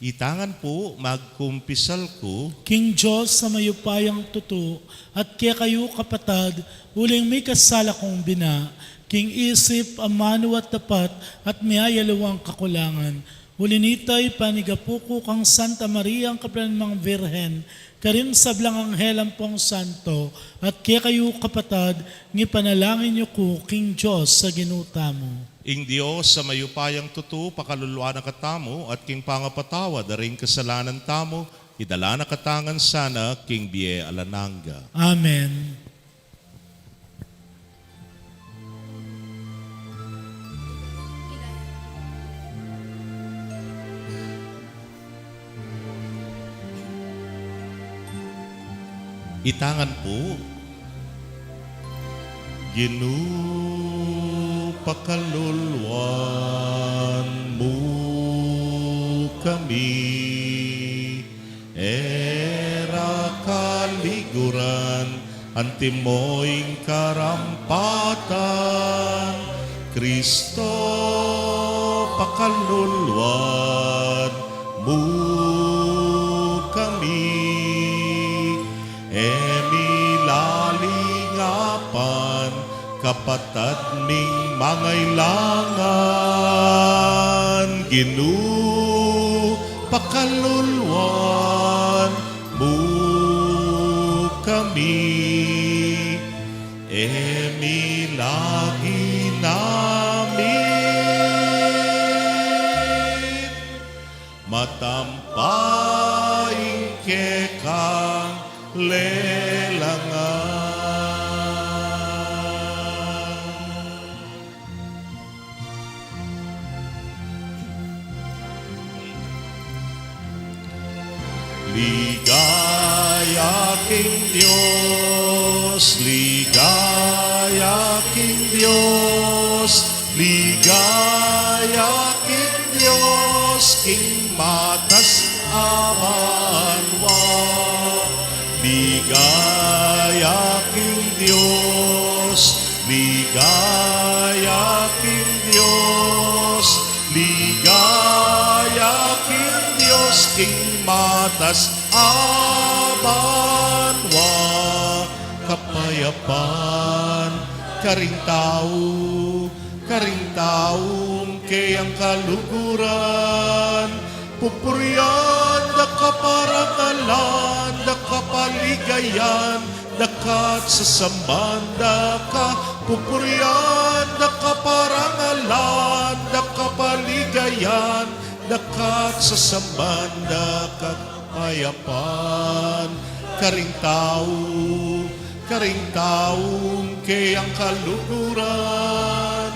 Itangan pu, magkumpisal ku king Dios a mayupayang tutu, at kekayu kapatad, uling mikasala kung bina, king isip, amanu at dapat, at miyayaliwang kakulangan. Uli nita, ipanigapu ku kang Santa Mariang kapilanmang Virgen, karing sablang anghel ampong santo, at kekayu kapatad, ngipanalangin yu ku king Dios a Ginu tamu. Ing Dios a mayupayang tutu, pakaluluan na katamu, at king pangapatawad da ring kasalanan tamu, idala na katamu ngan sana king bie alang angga. Amen. Itangan pu. Ginu, pakaluluan mu kami, e ra kaliguran, antimo ing karampatan, Kristo, pakaluluan mu kami, e mi lalingapan, kapatad ming mangailangan, Ginu, pakaluluan mu kami, e mi lagi namin matampa ing kekang lelangan. Ligaya king Dios, ligaya king Dios, ligaya king Dios, king matas a banua. Ligaya king Dios, ligaya king Dios, ligaya king Dios, king matas a banua. Kapayapan karing tau, karing taung keyang kaluguran, pupurian da ka, parangalan da ka, paligayan da ka, at sasamban da ka, pupurian da ka, parangalan da ka, paligayan da ka, at sasamban da ka. Kapayapan karing tau, karing taung keyang kaluguran,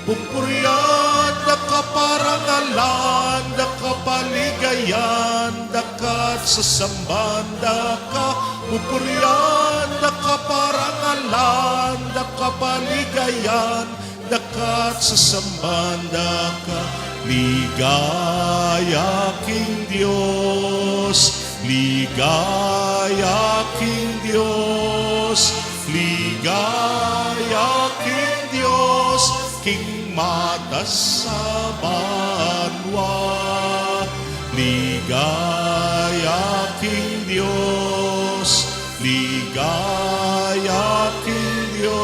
pupurian da ka, parangalan da ka, paligayan da ka, at sasamban da ka, pupurian da ka, parangalan da ka, paligayan da ka, at sasamban da ka. Ligaya king Dios, ligaya king Dios, ligaya king Dios, king matas a banua. Ligaya king Dios, ligaya king Dios.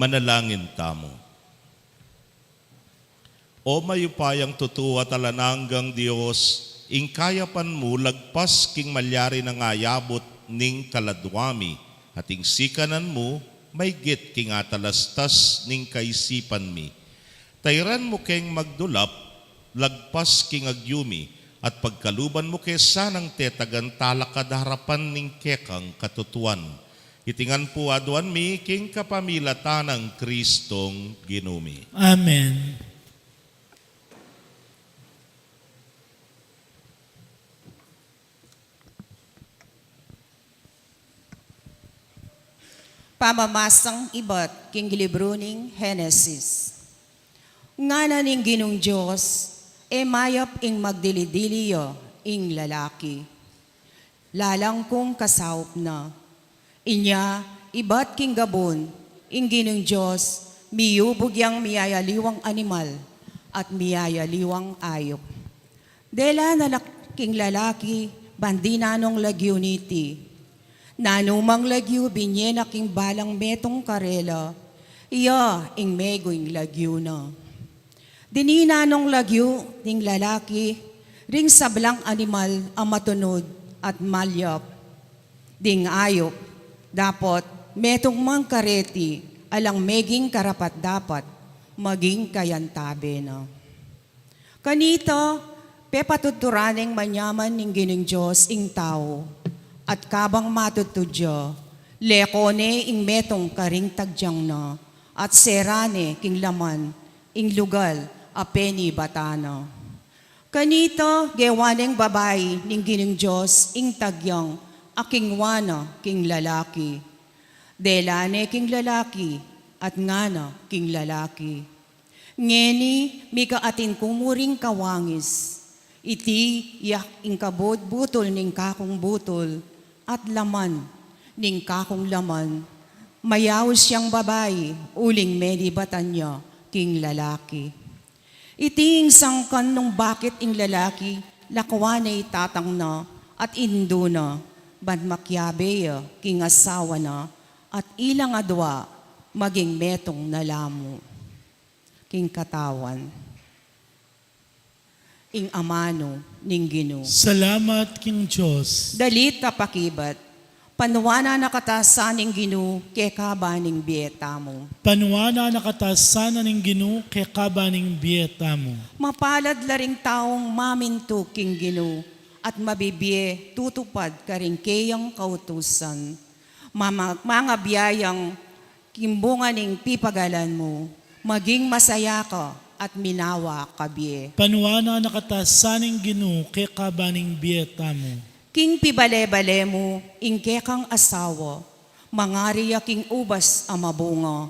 Manalangin tamu. O mayupayang tutu at alang anggang Dios, ing kayapan mu lagpas king malyari nang ayabut ning kaladua mi, at ing sikanan mu maygit king atalastas ning kaisipan mi. Tairan mu keng magdulap lagpas king agyu mi, at pagkaluban mu ke sanang tetagan talakad harapan ning kekang katutuan. Iti ngan pu aduan mi king kapamilatan nang Kristong Ginu mi. Amen. Pamamasang ibat king libru ning Henesis. Ngana ning Ginung Dios, e mayap ing magdili-dili ya ing lalaki. Lalang kung kasaup na. Inya, ibat king gabun, ing Ginung Dios, miyubug yang miyayaliwang animal at miyayaliwang ayup. Dela na la king lalaki, ban dinan nong lagyu niti. Nanumang lagyu binye na king balang metung karela, iya ing meging lagyu na. Dininan nong lagyu ding lalaki ring sablang animal a matunud at malyap. Ding ayup, dapot metung man kareti, alang meging karapat-dapat maging kayantabe na. Kanita, pepatuturan neng manyaman ning Ginung Dios ing tau, at kabang matutud ya, leko ne ing metung karing tagyang na, at sera ne king laman ing lugal a penibatan na. Kanita, gewa neng babai ning Ginung Dios ing tagyang a kingwa na king lalaki. Dela ne king lalaki, at ngana king lalaki, ngeni, mika atin ku mu ring kawangis. Iti ya ing kabud-butul ning kakung butul, at laman ning kakung laman. Mayaus yang babai, uling menibatan ya king lalaki. Iti ing sangkan nung bakit ing lalaki lakwan ne i tatang na at indu na, ban makiabe ya king asawa na, at ilang adua maging metung na la mu. King katawan. Ing amanu ning Ginu. Salamat king Dios. Dalit a pakibat. Panuanan na katasan ning Ginu kekaba ning bie tamu. Panuanan na katasan ning Ginu kekaba ning bie tamu. Mapalad la ring taung mamintu king Ginu, at mabibie tutupad karing keyang kautusan. Mama-, mangabie yang king bunga ning pipagalan mu, maging masaya ka at minawa ka bie. Panuanan na katasan ning Ginu kekaba ning bie tamu. King pibale-bale mu ing kekang asawa, mangari ya king ubas a mabunga,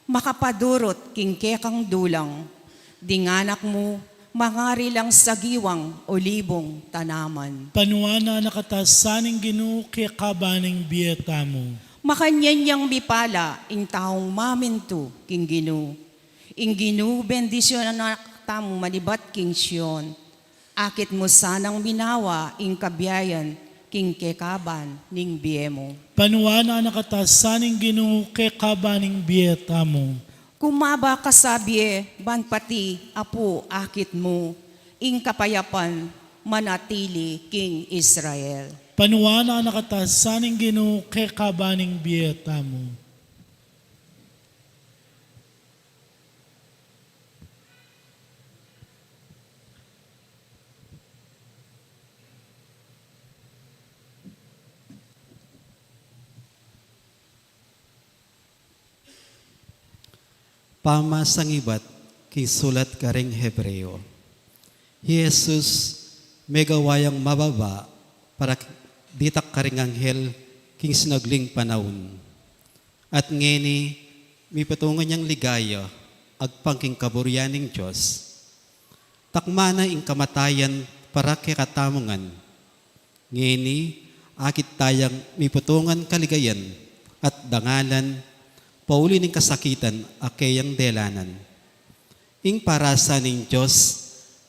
makapadurut king kekang dulang, ding anak mu, mangari lang sagiwang olibong tanaman. Panuanan na katasan ning Ginu kekaba ning bie tamu. Makanyan yang mipala ing taung mamintu king Ginu. Ing Ginu bendisyunan na tamu manibat king Sion. Akit mu sanang minawa ing kabiayan king kekaban ning bie mu. Panuanan na katasan ning Ginu kekaba ning bie tamu. Kumaba ka sa bie, ban pati apu akit mu, ing kapayapan manatili king Israel. Panuanan na katasan ning Ginu kekaba ning bie tamu. Pamasangibat king sulat karing Hebreo. Hi Jesus, megawa yang mababa para ditak karing anghel king sinagling panaun. At ngeni, mipatungan yang ligaya agpang king kaburian ning Dios. Takma na ing kamatayan para kekatamu ngan. Ngeni, akit tayang mipatungan kaligayan at dangalan, pauli ning kasakitan a keyang delanan. Ing parasa ning Dios,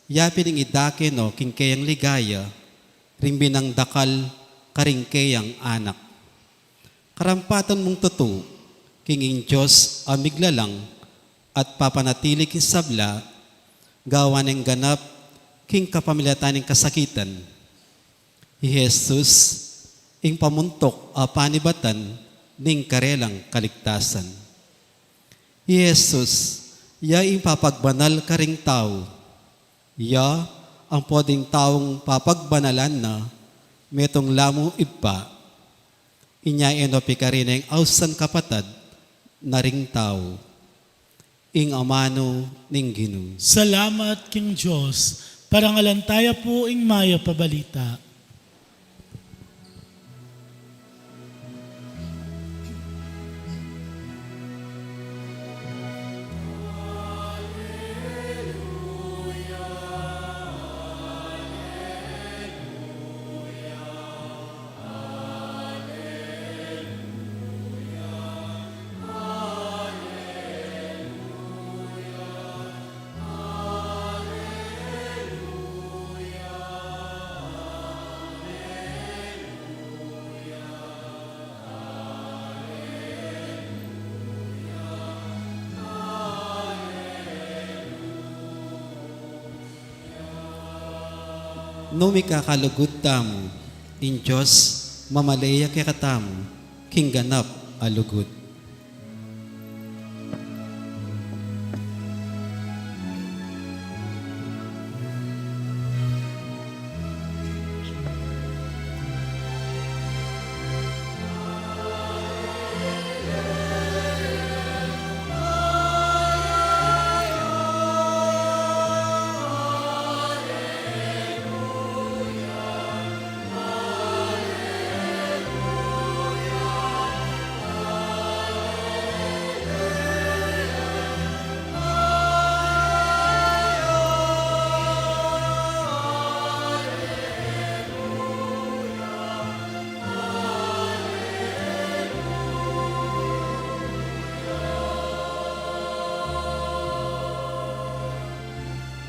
yapin ing idake no king keyang ligaya, ring binang dakal karing keyang anak. Karampatan mung tutu, king ing Dios a miglalang at papanatili king sabla, gawan ning ganap king kapamilatan ning kasakitan. I Jesus, ing pamuntuk a panibatan ning karelang kaligtasan. I Jesus, ya ing papagbanal karing tau. Ya ampon ding taung papagbanalan na, metung la mu Ibpa. Inya e no pikarin ing ausan kapatad na ring tau. Ing amanu ning Ginu. Salamat king Dios. Parangalan taya pu ing mayap a balita. Nung mikakalugud tamu, ing Dios mamala ya kekatamu king ganap a lugud.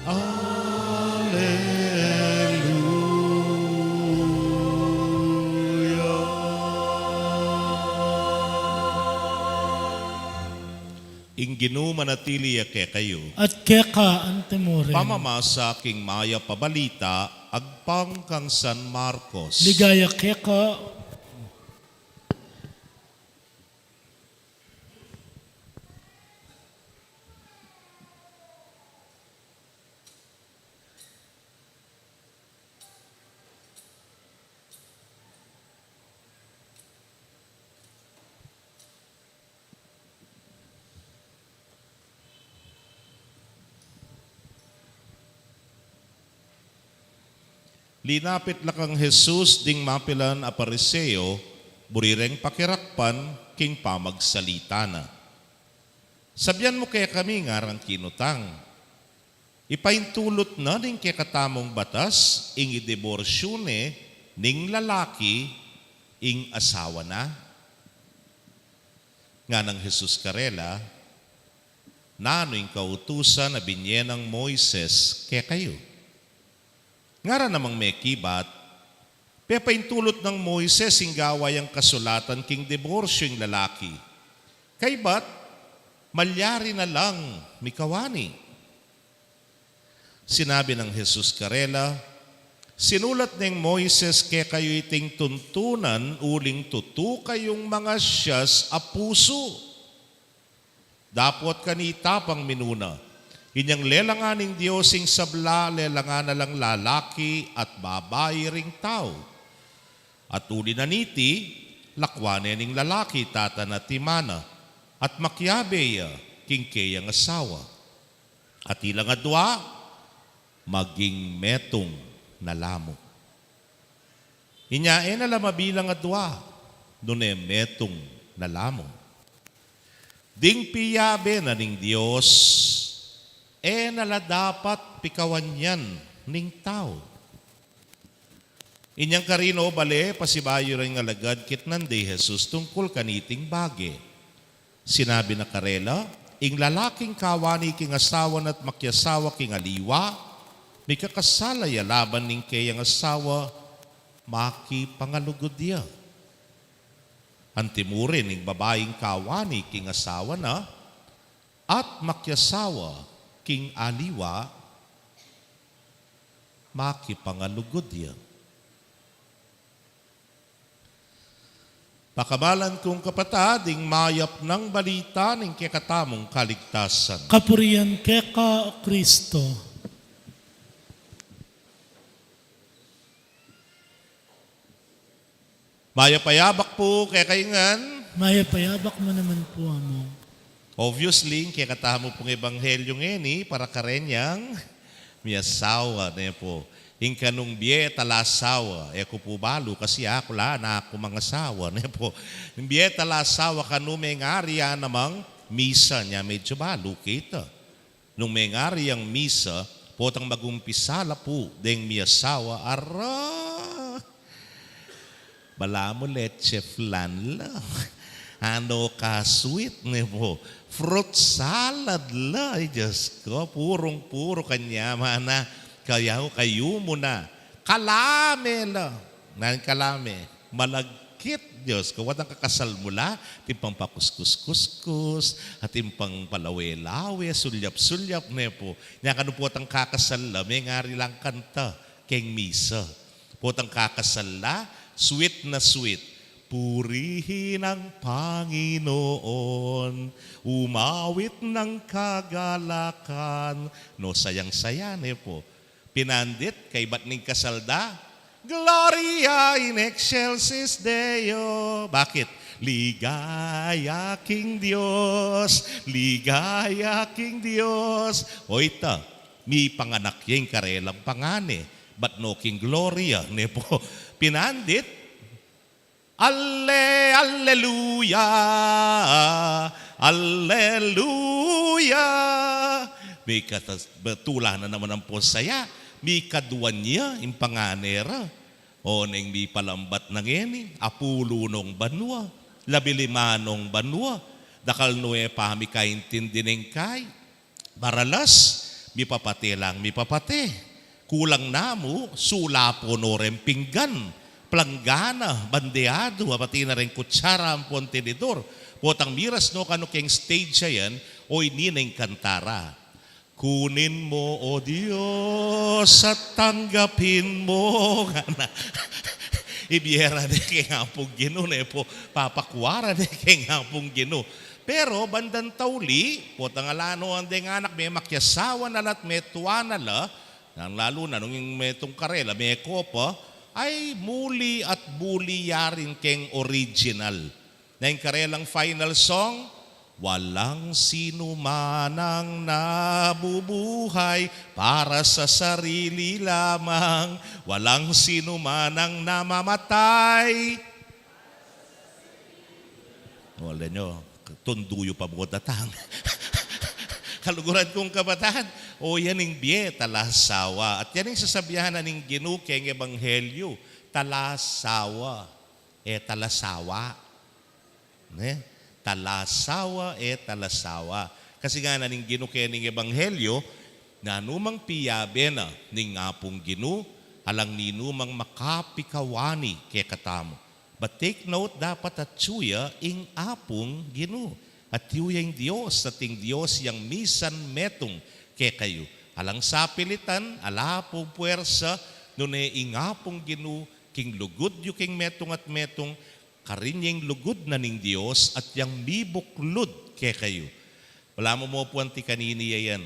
Aleluya. Ing Ginu manatili ya kekayu. At keka antimurin. Pamamasa king mayap a balita agpang kang San Marcos. Ligaya keka. Linapit la kang Jesus ding mapilan a Pariseo, buri reng pakirakpan king pamagsalita na. Sabian mu kekami, ngaran kinutang. Ipaintulut na ning kekatamung batas ing idiborsyu ne ning lalaki ing asawa na? Nganang Jesus karela, nanu ing kautusan a binye nang Moises kekayu? Ngara namang mekibat, pepaintulut nang Moises ing gawa yang kasulatan king diborsyu ing lalaki. Kaybat, malyari na lang mikawani. Sinabi nang Jesus karela, sinulat neng Moises kekayu iting tuntunan uling tutu kayung mangasias a pusu. Dapot kanita pang minuna, inyang lelangan ning Dios ing sabla, lelangan na lang lalaki at babai ring tau. At uli na niti, lakwan ne ning lalaki tata na at ima na, at makiabe ya king keyang asawa. At ilang adua, maging metung na la mu. Inya e na la mabilang adua, nune metung na la mu. Ding piyabe na ning Dios, e na la dapat pikawan yan ning tau. Inyang karin o bale, pasibayu reng alagad kitnan de i Jesus tungkul kaniting bage. Sinabi na karela, ing lalaking kawani king asawa na at makiasawa king aliwa, mikakasala ya laban ning keyang asawa, makipangalugud ya. Antimurin ing babaing kawani king asawa na, at makiasawa king aliwa, makipangalugud ya. Pakamalan kung kapatad, ing mayap nang balita ning kekatamung kaligtasan. Kapurian keka, O Kristo. Mayap a yabak pu kekayu ngan. Mayap a yabak mu naman pu, Among. Obviously, ing kekatamu pung ebanghelyu ngeni para kareng miasawa, ne pu. Ing kanung bie talasawa, e ku pu balu kasi aku la, aku mangasawa, ne pu. Ing bie talasawa kanu mengari ya namang misa, nya medyu balu kita. Nung mengari yang misa, potang magumpisa la pu deng miasawa, ara, balamu leche flan la. Ano ka sweet, ne pu. Fruit salad la. Ay, Diyos ko, purung-puru kanya, mana. Kayaw, kayu mu na. Kalame la. Nanu ing kalame? Malagkit, Diyos ko. Potang kakasal mu la, atin pang pakuskus-kuskus, atin pang palawe-lawe, sulyap-sulyap, ne pu. Nya kanu potang kakasal la, mengari lang kanta keng misa. Potang kakasal la, sweet na sweet. Purihin ang Panginoon, umawit ng kagalakan. No, sayang-saya, ne pu. Pinandit, kaybat ning kasal da, Gloria in excelsis Deo. Bakit? Ligaya king Dios, ligaya king Dios. O ita, mipanganak ya ing karelang pangane, bat no king Gloria, ne pu. Pinandit, Alle-, alleluya, alleluya. Mika-, betula na naman ampong saya. Mikadwa nya ing pangane ra. O neng mipalambat na ngeni, apulu nong banua, labi lima nong banua, dakal no e pa mikaintindi neng kai. Maralas, mipapate lang mipapate. Kulang na mu, sulapo no reng pinggan, planggana, bandeadu, a pati na reng kutsara ampong tinidur. Potang miras no kanu keng stage a yan, o ini na ing kanta ra. Kunin mo, O Diyos, at tanggapin mo. Ngana. Ibie ra ne keng Apung Ginu, ne pu, papakua ra ne keng Apung Ginu. Pero bandang tauli, potang ala no deng anak, memakiasawa na la at metua na la, nang lalu na nung ing metung karela, mekopa, ay muli at buli ya rin keng original. Na ing karelang final song, walang sinuman ang nabubuhay para sa sarili lamang, walang sinuman ang namamatay. Wala nyo, tundu yu pa mu datang. Kaluguran kung kapatad, o yan ing bie talasawa. At yan ing sasabihan na ning Ginu keng Ebanghelyu, talasawa, e talasawa. Ne? Talasawa, e talasawa. Kasi ngana ning Ginu keng Ebanghelyu, nanumang piyabe na ning Apung Ginu, alang ninumang makapikawani kekatamu. But take note, dapat atyu ya ing Apung Ginu. Atyu ya ing Dios, at ing Dios yang misan metung kekayu. Alang sapilitan, ala pung puersa, nune ing Apung Ginu, king lugud yu king metung at metung, karin ya ing lugud na ning Dios, at yang mibuklud kekayu. Wala mu mo pu anti kanini ya yan.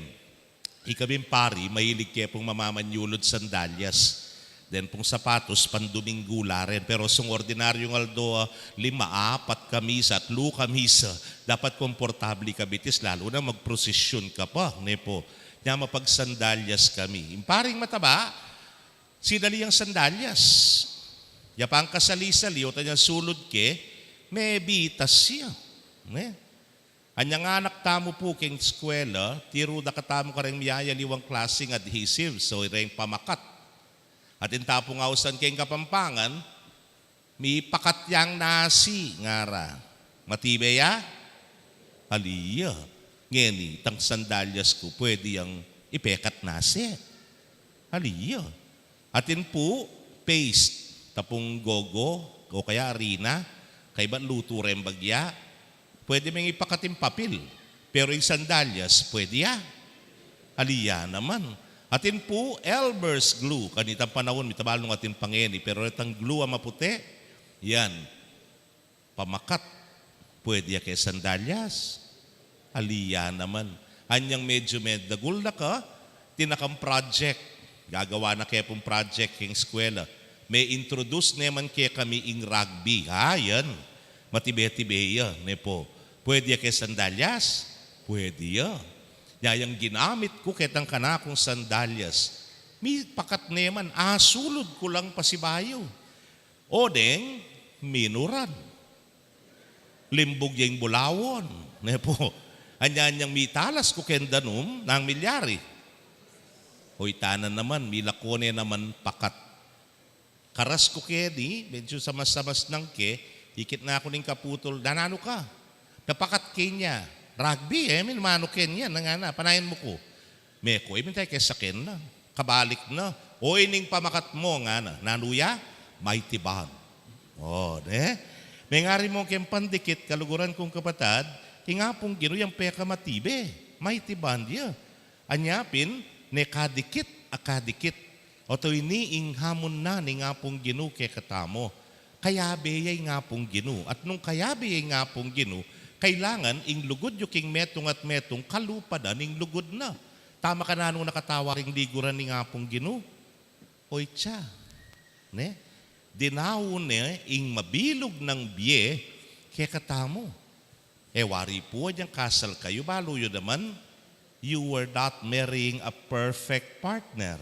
Ikabing pari, mahilig ke pung mamamanyulud sandalyas. Then pung sapatos, panduminggu la rin. Pero sung ordinaryung aldo, ah, lima, apat ka misa, atlu ka misa, dapat komportable ka bitis, lalu na magprosesyon ka pa, ne pu. Nya mapagsandalyas kami. Ing paring mataba, sinali yang sandalyas. Ya pang kasali-sali, o tanya sulud ke, mebitas ya. Ne? Anyang anak tamu pu keng eskwela, tiru da katamu kareng miyayaliwang klaseng adhesive, so reng pamakat. Atin ta pung ausan keng Kapampangan, mipakat yang nasi, ngara. Matibe ya? Ali ya. Ngeni, itang sandalyas ku, pwede yang ipekat nasi. Ali ya. Atin pu, paste, tapung gogo, o kaya arina, Kaybat lutu reng bagya, pwede meng ipakat ing papil. Pero ing sandalyas, pwede ya? Ali ya naman. Atin pu, Elmer's glue. Kanitang panaun, mitabalu nung atin pa ngeni. Pero itang glue a maputi, yan. Pamakat. Pwede ya keng sandalyas? Ali ya naman. Anyang medyu medagul na ka, tinakang project. Gagawa na ke pung project keng eskwela. Me-introduce ne man kekami ing rugby. Ha, yan. Matibe-tibe ya, ne pu. Pwede ya keng sandalyas? Pwede ya. Nya yang ginamit ku ketang kanakung sandalyas, mipakat ne man, asulud ku lang pasibayu. O deng minuran. Limbug ya ing bulawon, ne pu. Anya-anyang mitalas ku keng danum, nanu ing milyari? Hoy, ita na naman, milako ne naman pakat. Karas ku keni, medyu samas-samas nang ke, ikit na ku ning kaputul, "Nananu ka?" "Napakat ke inya." "Rugby, e, minumanu ke inya?" "Ngana, panayan mu ku." "Me ku, e, mintay ke saken na." Kabalik na. "O, ining pamakat mu," ngana. "Nanu ya?" "Mighty Bond." O, ne? Mengari mu keng pandikit, kaluguran kung kapatad, ing Apung Ginu yang pekamatibe. Mighty Bond ya. Anya pin, ne kadikit a kadikit. Oto ini ing hamon na ning Apung Ginu kekatamu. Kayabe ya ing Apung Ginu. At nung kayabe ya ing Apung Ginu, kailangan ing lugud yu king metung at metung kalupa da ning lugud na. Tama ka na nung nakatawa ring liguran ning Apung Ginu? Oy, tsa. Ne? Dinaun ne ing mabilug nang bie kekatamu. E wari pu, anyang kasal kayu, balu yu naman, you were not marrying a perfect partner.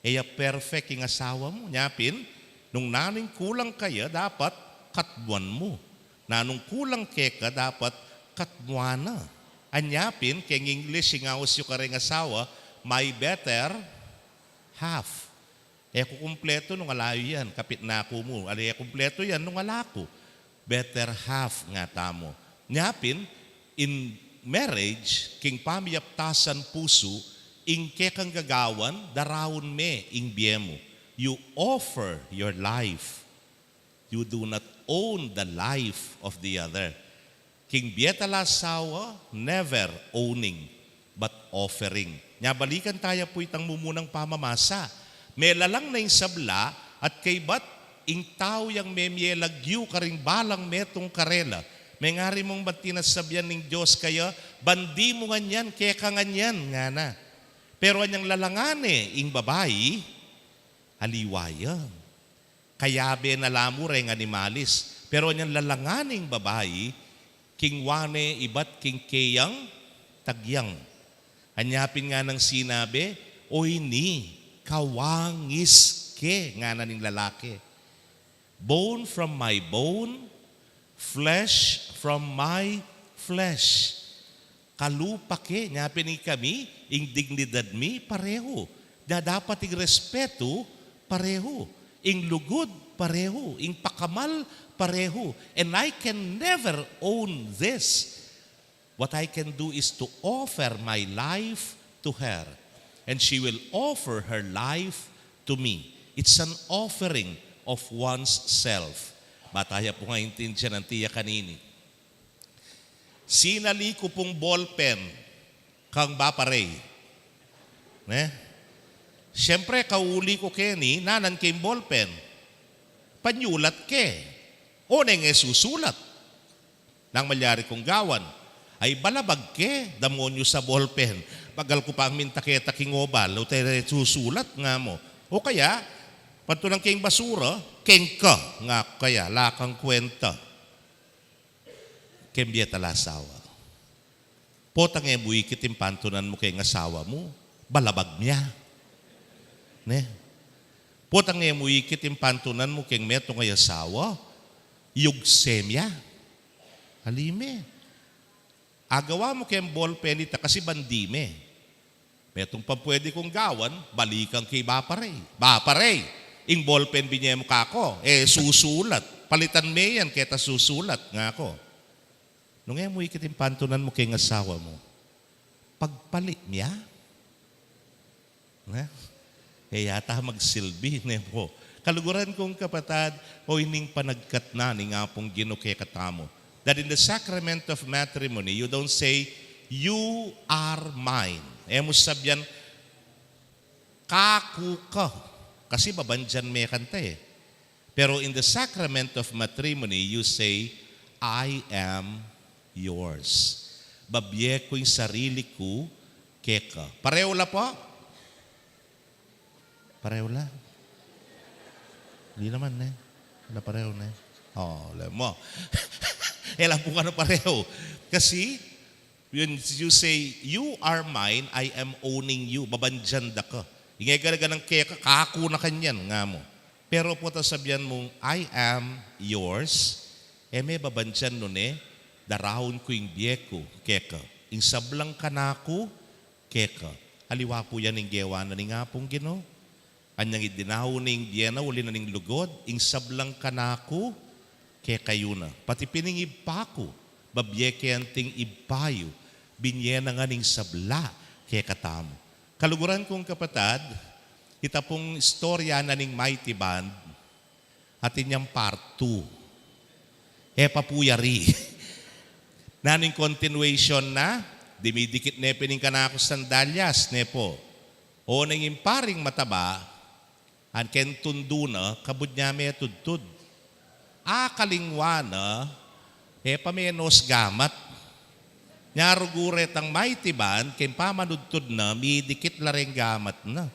E ya perfect ing asawa mu. Nya pin, nung nanu ing kulang kaya, dapat katmuan mu. Nanung kulang keka, dapat katmuan na. Anya pin, keng English, ing aus yu kareng asawa, my better half. E ku kumpletu nung ala yu yan, kapit na ku mu. Ali, e kumpletu yan nung ala ku. Better half ngatamu. Nya pin, in marriage, king pamiyaptasan pusu, ing kekang gagawan, daraun me ing bie mu. You offer your life. You do not own the life of the other. King bie at asawa, never owning, but offering. Nya balikan taya pu itang mumunang pamamasa. Melalang na ing sabla, at kaybat ing tau yang memie lagyu karing balang metung karela. Mengari mung ban tinasabyan ning Dios kaya, ban di mu nganyan, keka nganyan, ngana. Pero anyang lalangan ne ing babai, aliwa ya. Kayabe na la mu reng animalis. Pero anyang lalangan ne ing babai, king wa ne ibat king keyang tagyang. Anya pin nganang sinabi, "O ini, kawangis ke," ngana ning lalaki. "Bone from my bone, flesh from my flesh." Kalupa ke, nya pin ikami, ing dignidad mi, parehu. Nya dapat ing respetu, parehu. Ing lugud, parehu. Ing pakamal, parehu. And I can never own this. What I can do is to offer my life to her. And she will offer her life to me. It's an offering of one's self. Bata ya pu nga intindian anti ya kanini. Sinali ku pung ballpen kang Baparey. Ne? Siyempre, kauli ku keni, nanan ke ing ballpen? Panyulat ke. O neng e susulat. Nang malyari kung gawan, ay balabag ke, damuan yu sa ballpen. Bagal ku pang minta keta king obal, o te susulat nga mu. O kaya, pantunan ke ing basura, keng ka, nga kaya, ala kang kwenta. Keng bie at asawa. Potang e mu ikit ing pantunan mu keng asawa mu, balabag mya. Ne? Potang e mu ikit ing pantunan mu keng metung a asawa, yugse mya. Ali me. Agawa mu keng ballpen ita kasi bandi me. Metung pang pwede kung gawan, balikan ke i Baparey. Baparey, ing ballpen binye mu kaku, e susulat. Palitan me yan, keta susulat, nga ku. Nung e mu ikit ing pantunan mu keng asawa mu, pagpali mya. Ne? E yata magsilbi, ne po? Kaluguran kung kapatad, o ining panagkat na ning Apung Ginu kekatamu. That in the sacrament of matrimony, you don't say, "You are mine." E mu sabyan, "Kaku ka." Kasi babandian me kanta e. Pero in the sacrament of matrimony, you say, "I am yours." Babie ku ing sarili ku keka. Pareho la po? Pareho la? Di naman, ne? Wala pareho, ne? O, alam mo. E la pu kanu pareho. Kasi, when you say, "You are mine, I am owning you," babandian da ka. Ing e gana-ganang keka, kaku na kanyan, nga mu. Pero potang sabyan mung, "I am yours," e me babandian nune, "Daraun ku ing bie ku keka. Ing sablang kanaku keka." Aliwa pu yan ing gewa na ning Apung Ginu. Anyang idinaun ne ing bie na uli na ning lugud, "Ing sablang kanaku kekayu na. Pati pin ing Ibpa ku, babie ke anting Ibpa yu, binie na ngan ing sabla kekatamu." Kaluguran kung kapatad, ita pung istorya na ning Mighty Band, atin yang part two. E pa pu yari. Nanu ing continuation na, dimidikit ne pin ing kanaku sandalyas, ne po? O neng ing paring mataba, an keng tundu na, kabud na metudtud. Akalingwa na, e pa menos gamat. Nya rugu retang Mighty Band, keng pamanudtud na, midikit la reng gamat na.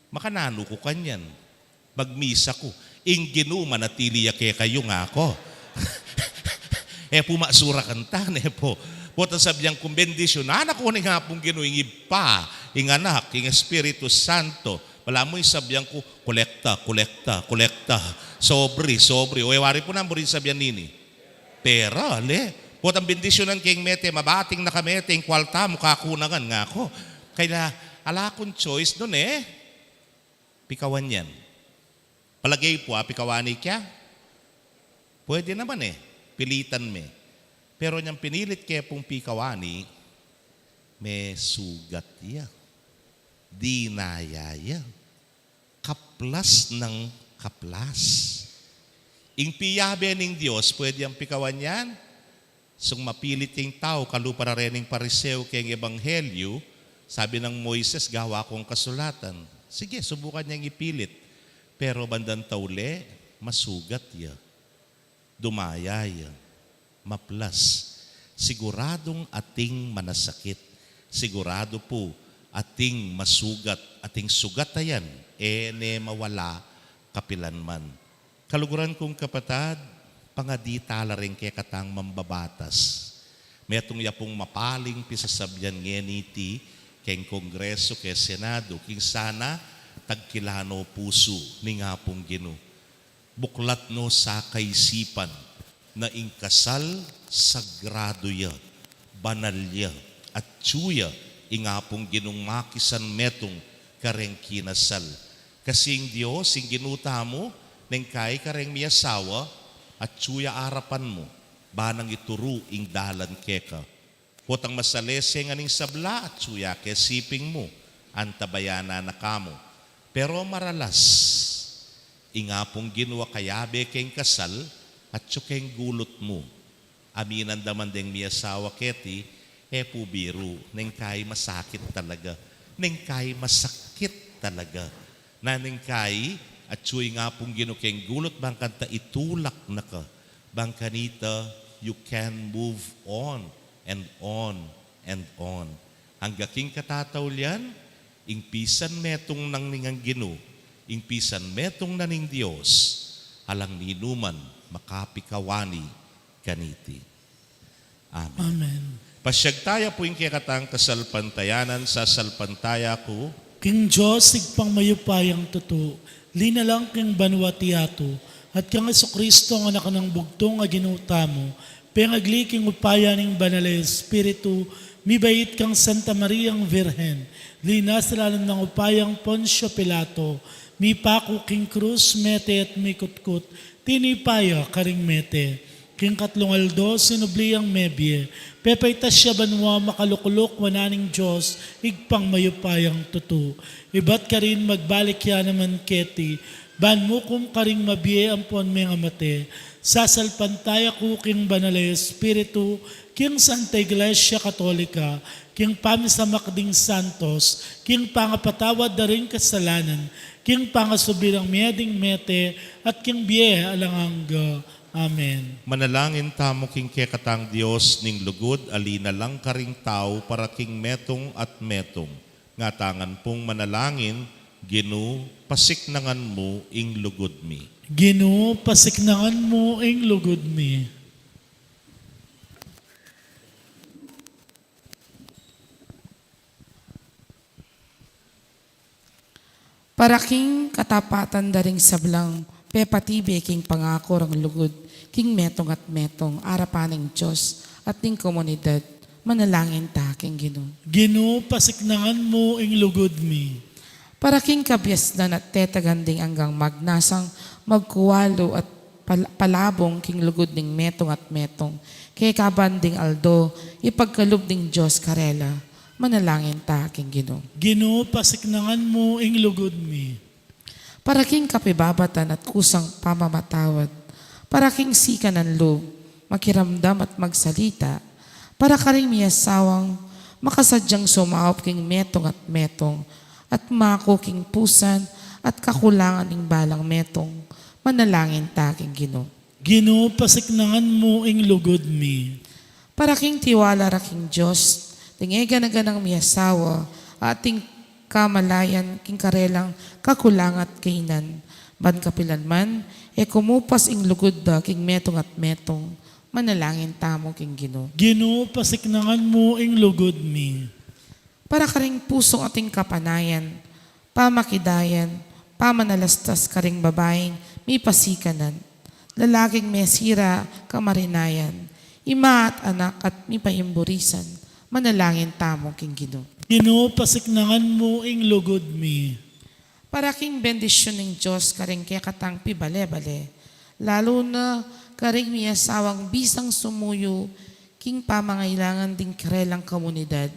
Makananu ku kanyan? Magmisa ku, "Ing Ginu manatili ya kekayu," nga ku. E pu maksura kanita, ne po? Potang sabyan kung bendisyunan na ku ning Apung Ginu, ing Ibpa, ing Anak, ing Espiritu Santo. Balamu ing sabyan ku, "Kolekta, kolekta, kolekta. Sobre, sobre." O e wari pu nanu ing buri sabyan nini? Pera, le. Potang bendisyunan keng mete, mabating na ka mete, ing kwalta mu kaku na ngan, nga ku. Kaya, ala kung choice dun e. Pikawan yan. Palage pu, a, pikawani kya? Pwede naman e. Pilitan me. Pero nyang pinilit ke pung pikawani, mesugat ya. Dinaya ya. Kaplas nang kaplas. Ing piyabe ning Dios, pwede yang pikawan yan? Sung mapilit ing tau, kalupa ra reng Pariseo keng Ebanghelyo, sabi nang Moises, "Gawa kung kasulatan." Sige, subukan yang ipilit. Pero bandang tauli, masugat ya. Dumaya ya. Maplas. Siguradung ating manasakit. Siguradu pu, ating masugat, ating sugat a yan, e ne mawala kapilanman. Kaluguran kung kapatad, pangadi tala reng kekatang mambabatas. Metung ya pung mapaling pisasabyan ngeniti keng Kongreso, keng Senado, king sana tagkila no pusu ning Apung Ginu. Buklat no sa kaisipan na ing kasal sagradu ya, banal ya, atyu ya ing Apung Ginung makisan metung kareng kinasal. Kasi ing Dios, ing Ginu tamu, neng kai kareng miasawa, atyu ya arapan mu, ba nang ituru ing dalan keka. Potang masalese ngan ing sabla, atyu ya ke siping mu, antabayanan na ka mu. Pero maralas, ing Apung Ginu a kayabe keng kasal, atyu keng gulut mu. Aminan da man deng miasawa keti, e pu biru, neng kai masakit talaga. Neng kai masakit talaga. Na neng kai, atyu ing Apung Ginu keng gulut, bang kanita itulak na ka. Bang kanita, you can move on and on and on. Angga king katataulian, ing pisan metung na ning Ginu, ing pisan metung na ning Dios, alang ninuman makapikawani kaniti. Amen. Amen. Pasyag taya pu ing kekatang kasalpantayanan, sasalpantaya ku. King Dios, Ibpang mayupayang tutu, linalang king banua at yatu, at kang Jesucristo, a Anak nang bugtung a Ginu tamu, pengagli king upaya ning Banal a Espiritu, mibait kang Santa Mariang Virgen, linasa lalam ning upayang Poncio Pilato, mipaku king krus, mete at mikutkut, tinipa ya karing mete, King katlung aldo, sinubli yang mebie. Pepaitas ya banua, makalukluk wanan ning Dios, Ibpang mayupayang tutu. Ibat karin magbalik ya naman keti, ban mukum karing mabie ampon mengamate. Sasalpantaya ku king Banal a Espiritu, king Santa Iglesia Katolika, king pamisamak ding santos, king pangapatawad da ring kasalanan, king pangasubli rang mie ding mete, at king bie alang angga. Amen. Manalangin tamu king kekatang Dios ning lugud, a linalang karing tau para king metung at metung. Ngatamu ngan pung manalangin, Ginu, pasiknangan mu ing lugud mi. Ginu, pasiknangan mu ing lugud mi. Para king katapatan da ring sablang pepatibe king pangaku rang lugud, king metung at metung, arapan ning Dios at ning komunidad, manalangin ta king Ginu. Ginu, pasiknangan mu ing lugud mi. Para king kabiasnan at tetagan ding anggang magnasang magkualu at pal-, palabung king lugud ning metung at metung, keka ban ding aldo ipagkalub ning Dios karela, manalangin ta king Ginu. Ginu, pasiknangan mu ing lugud mi. Para king kapibabatan at kusang pamamatawad, para king sikanan lub, makiramdam at magsalita, para karing miasawang makasadyang sumaup king metung at metung, at maku king pusan at kakulangan ning balang metung, manalangin ta king Ginu. Ginu, pasiknangan mu ing lugud mi. Para king tiwala ra king Dios, ding e gana-ganang miasawa, ating kamalayan king karelang kakulangan at kainan, ban kapilan man, e kumupas ing lugud da king metung at metung, manalangin tamu king Ginu. Ginu, pasiknangan mu ing lugud mi. Para karing pusung ating kapanayan, pamakidayan, pamanalastas karing babaing mipasikanan, lalaking mesira kamarinayan, ima at anak at mipaimburisan, manalangin tamu king Ginu. Ginu, pasiknangan mu ing lugud mi. Para king bendisyun ning Dios karing kekatang pibale-bale, lalu na karing miasawang bisang sumuyu king pamangailangan ding karelang komunidad,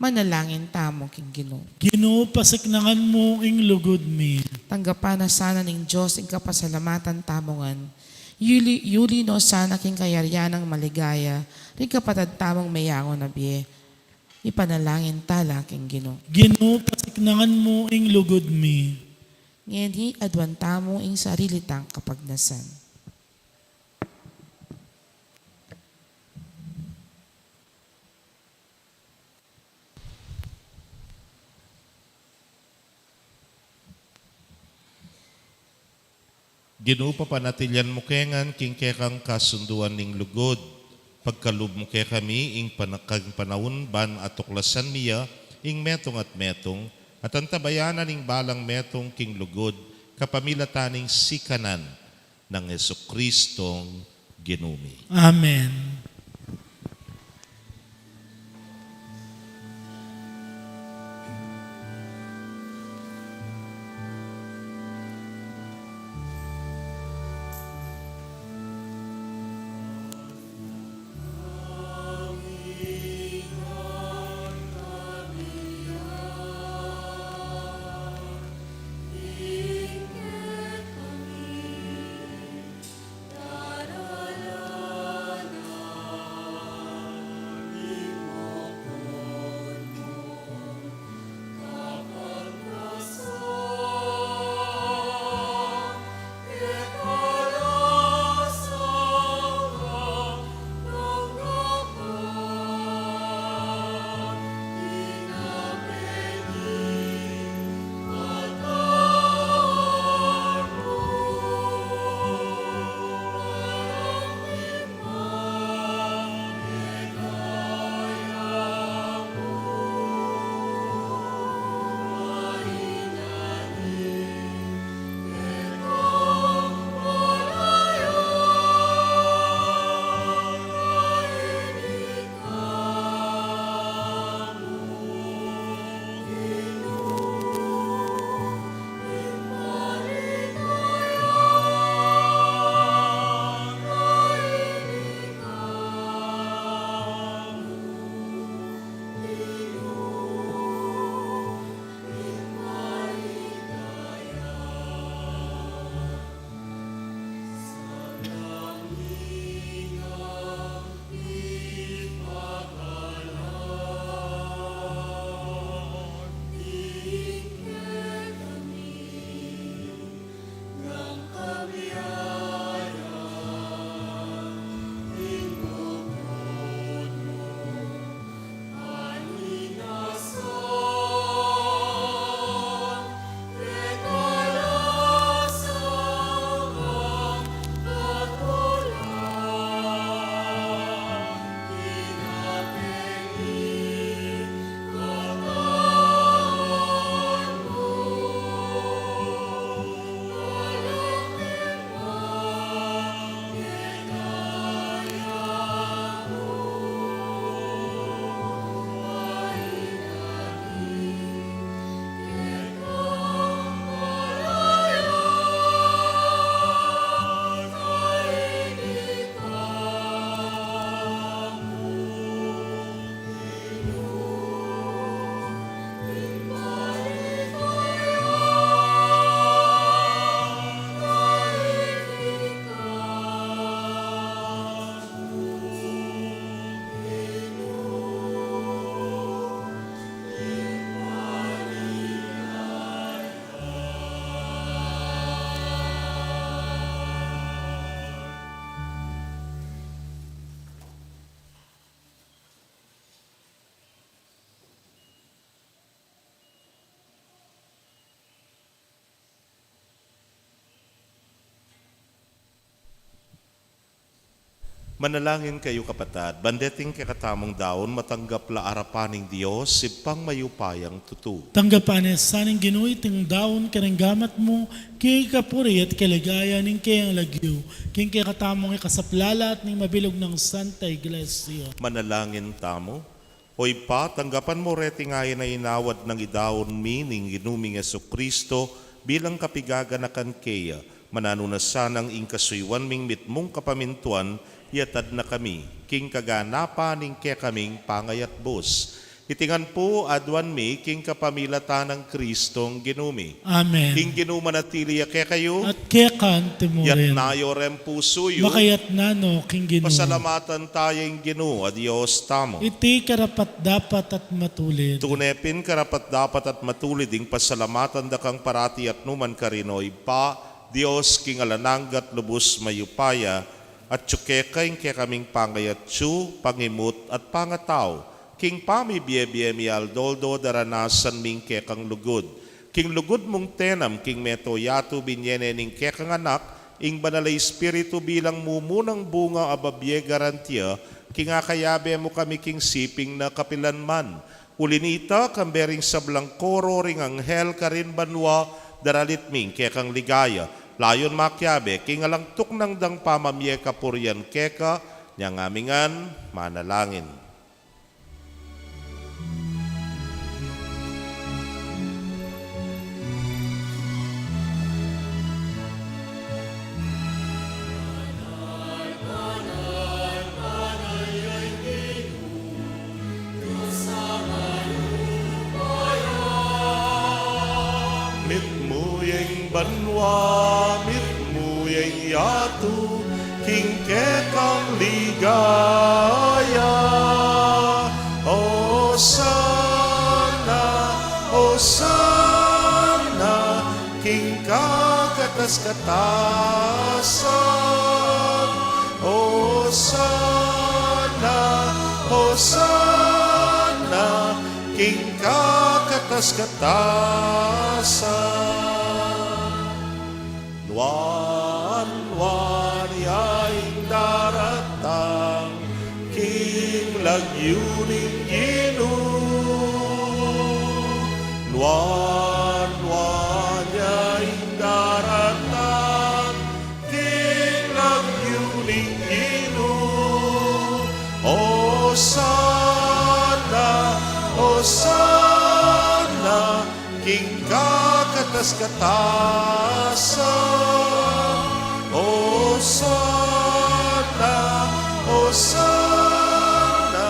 manalangin tamu king Ginu. Ginu, pasiknangan mu ing lugud mi. Tanggapan na sana ning Dios ing kapasalamatan tamu ngan. Yuli, yuli no sana king kayarian nang maligaya ring kapatad tamung meyangu na bie. Ipanalangin ta la king Ginu. Ginu, pasiknangan mu ing lugud mi. Ngeni aduan tamu ing sarili tang kapagnasan. Ginu, papanatilian mu ke ngan king kekang kasunduan ning lugud. Pagkalub mu kekami ing pana-, kang panaun ban atuklasan mi ya ing metung at metung, at antabayanan ing balang metung king lugud, kapamilatan ning sikanan nang Jesucristong Ginu mi. Amen. Manalangin kayu, kapatad, ban deting kekatamung daun matanggap la arapan ning Dios, Ibpang mayupayang tutu. Tanggapan na sa ning Ginu iting daun karing gamat mu, king kapurian at kaligayan ning kayang lagyu, king kekatamung ikasaplalat ning mabilug nang Santa Iglesia. Manalangin tamu. O Ibpa, tanggapan mu reting ain a inawad nang idaun mi ning Ginu ming Jesucristo bilang kapigaganakan keya, mananu na sanang ing kasuyuan ming mitmung kapamintuan, iatad na kami king kaganapan ning kekaming pangayatbus. Iti ngan pu aduan mi king kapamilatan nang Kristong Ginu mi. Amen. Ing Ginu manatili ya kekayu. At keka mu rin. Itas yu reng pusu yu. Makaitas no king Ginu. Pasalamatan taya ing Ginu a Dios tamu. Iti karapat-dapat at matulid. Tune pin karapat-dapat at matulid ing pasalamatan da kang parati at nu man karin, o Ibpa, Dios king alang angga at lubus mayupaya, at atyu keka ing kekaming pangayatsu, pangimut at pangatau, king pamibie-bie mi aldo-aldo daranasan mi ing kekang lugud. King lugud mung tenam king metung yatu, binie ne ning kekang Anak ing Banal a Espiritu bilang mumunang bunga a babie garantia, king akayabe mu kami king siping na kapilan man. Uli nita, kambe ring sablang koro ring anghel karin banua, daralit mi ing kekang ligaya. Layun makiabe king alang tuknang dang pamamie kapurian keka, inya ngami ngan manalangin. Mitmu ya ing banua, mitmu ya ing yatu, king kekang ligaya. Osana, Osana, king kakatas-katasan. Osana, Osana, king kakatas-katasan. Nuan, nuan ya ing daratang king lagyu ning Ginu. Nuan, nuan ya ing daratang king lagyu ning Ginu. Osana, Osana, king kakatas-katasan. Osana, Osana,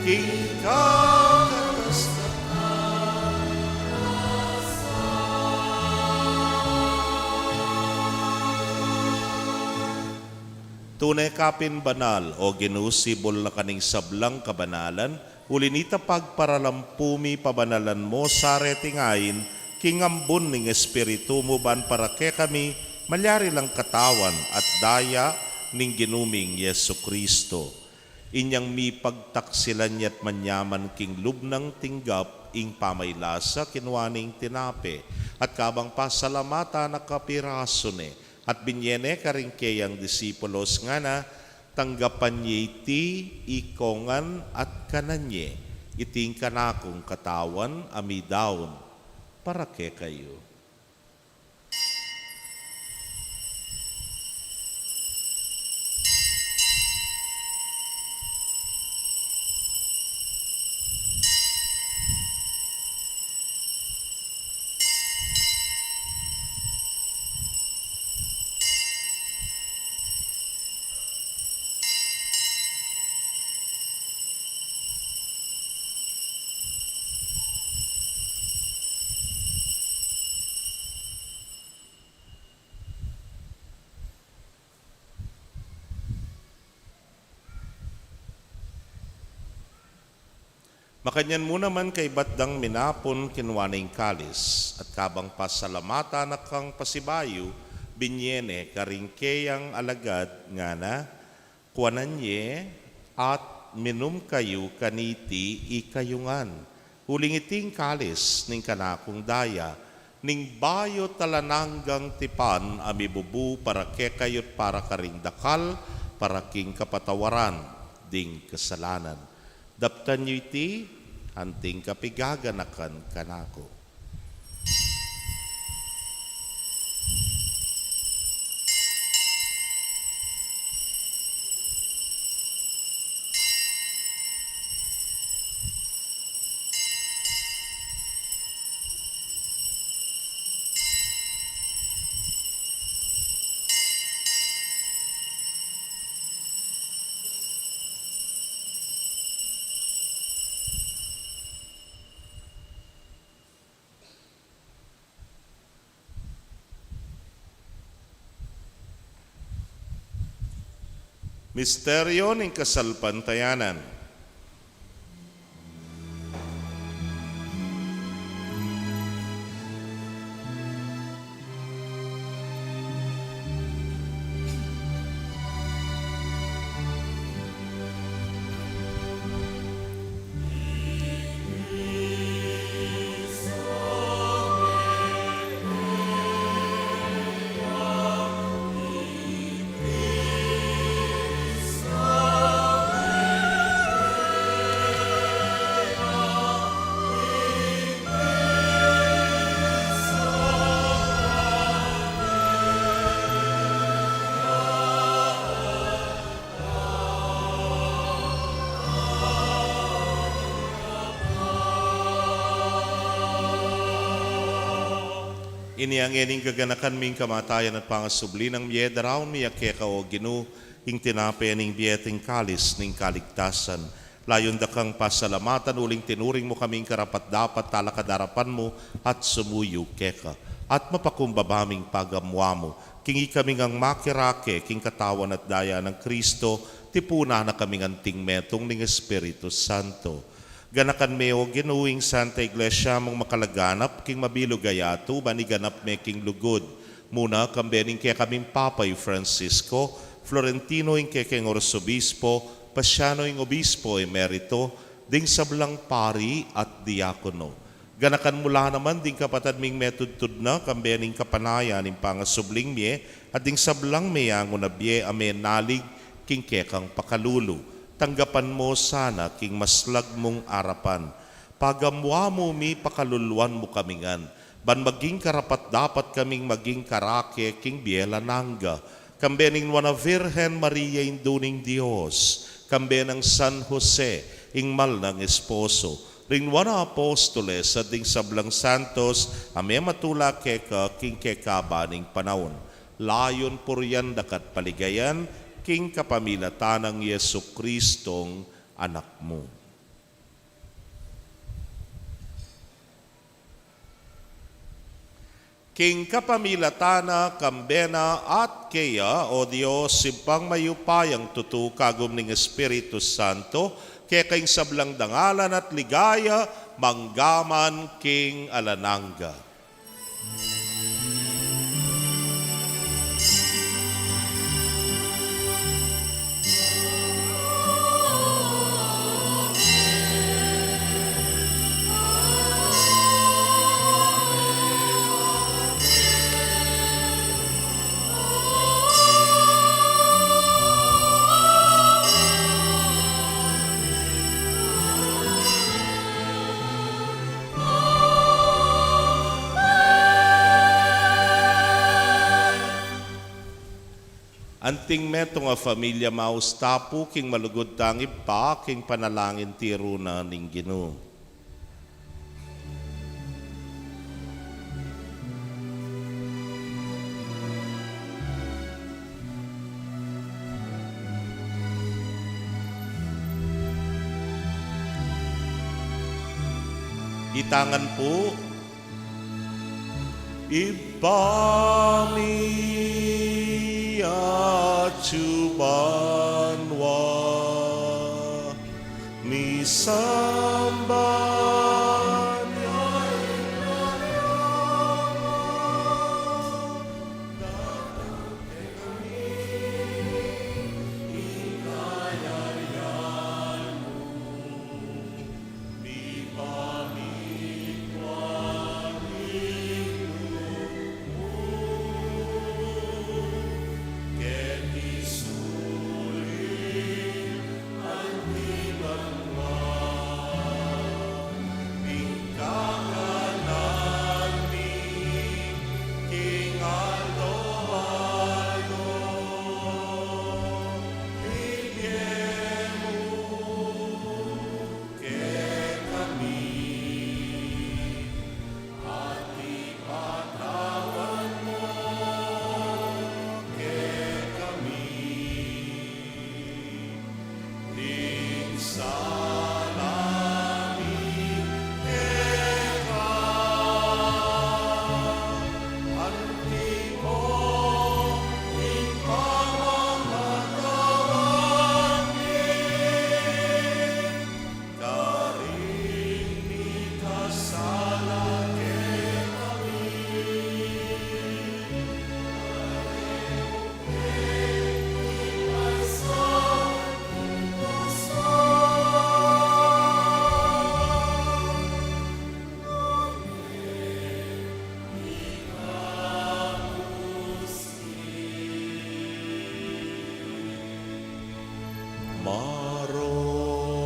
king kakatas-katasan. Tune ka pin banal, O Ginu, sibul na ka ning sablang kabanalan, uli nita pagparalampu mi pabanalan mu sa reting ain, king ambun ning Espiritu mu ban para kekami, malyari lang katawan at daya ning Ginu ming Jesucristo. Inyang mipagtaksilan ya't manyaman king lub nang tinggap ing pamailasa, kinua ne ing tinape, at kabang pasalamatan na kapirasu ne, at binie ne karing keyang disipulos ngana, tanggapan ye iti ikongan at kanan ye, iti ing kanakung katawan a midaun para kekayu. Makanyan mu naman kaybat dang minapun, kinua ne ing kalis, at kabang pasalamatan na kang pasibayu, binie ne karing keyang alagad ngana, kuanan ye at minum kayu kaniti ikayu ngan. Uling iti ing kalis ning kanakung daya, ning bayu at alang anggang tipan a mibubu para kekayu't para karing dakal, para king kapatawaran ding kasalanan. Daptan yu iti anting kapigaganakan kanaku. Misteryo ning kasalpantayanan. Inya ngeni ing gaganakan mi ing kamatayan at pangasubli nang mie, daraun mi keka, O Ginu, ing tinape ning bie at ing kalis ning kaligtasan. Layun da kang pasalamatan uling tinuring mu kaming karapat-dapat talakad king arapan mu at sumuyu keka. At mapakumbaba ming pagamuan mu, king ikami ngang makirake king katawan at daya nang Kristo, tipunan na kaming anting metung ning Espiritu Santo. Ganakan me, O Ginu, ing Santa Iglesia mung makalaganap king mabilug a yatu, ban iganap me king lugud. Muna kambe ning kekaming Papa i Francisco, Florentino ing kekeng Arsobispo, Paciano ing Obispo Emerito, ding sablang pari at diakono. Ganakan mu la naman ding kapatad ming metudtud na kambe ning kapanayan ning pangasubling mie, at ding sablang meyangu na bie a menalig king kekang pakalulu. Tanggapan mu sana king maslag mung arapan. Pagamuan mu mi, pakaluluan mu kami ngan, ban maging karapat-dapat kaming maging karake king bie alang angga, kambe ning Nuan a Virgen Maria, Indu ning Dios, kambe nang San Jose, ing mal nang esposo, ring nuan a apostoles, at ding sablang santos a mematula keka king kekaban ning panaun. Layun purian da ka at paligayan king kapamilatan nang Jesucristong Anak mu. King kapamilatan na, kambe na, at keya, O Dios, Ibpang mayupayang tutu, kagum ning Espiritu Santo, keka ing sablang dangalan at ligaya, mangga man king alang angga. Anting metung a familia, maus ta pu king malugud tang Ibpa, king panalangin tiru na ning Ginu. Itangan pu. Ibpa mi, atsu ka banua, misamban ya ing lagyu mu, datang kekami ing kayarian mu, mipamintuan ing lub mu keti so Marok.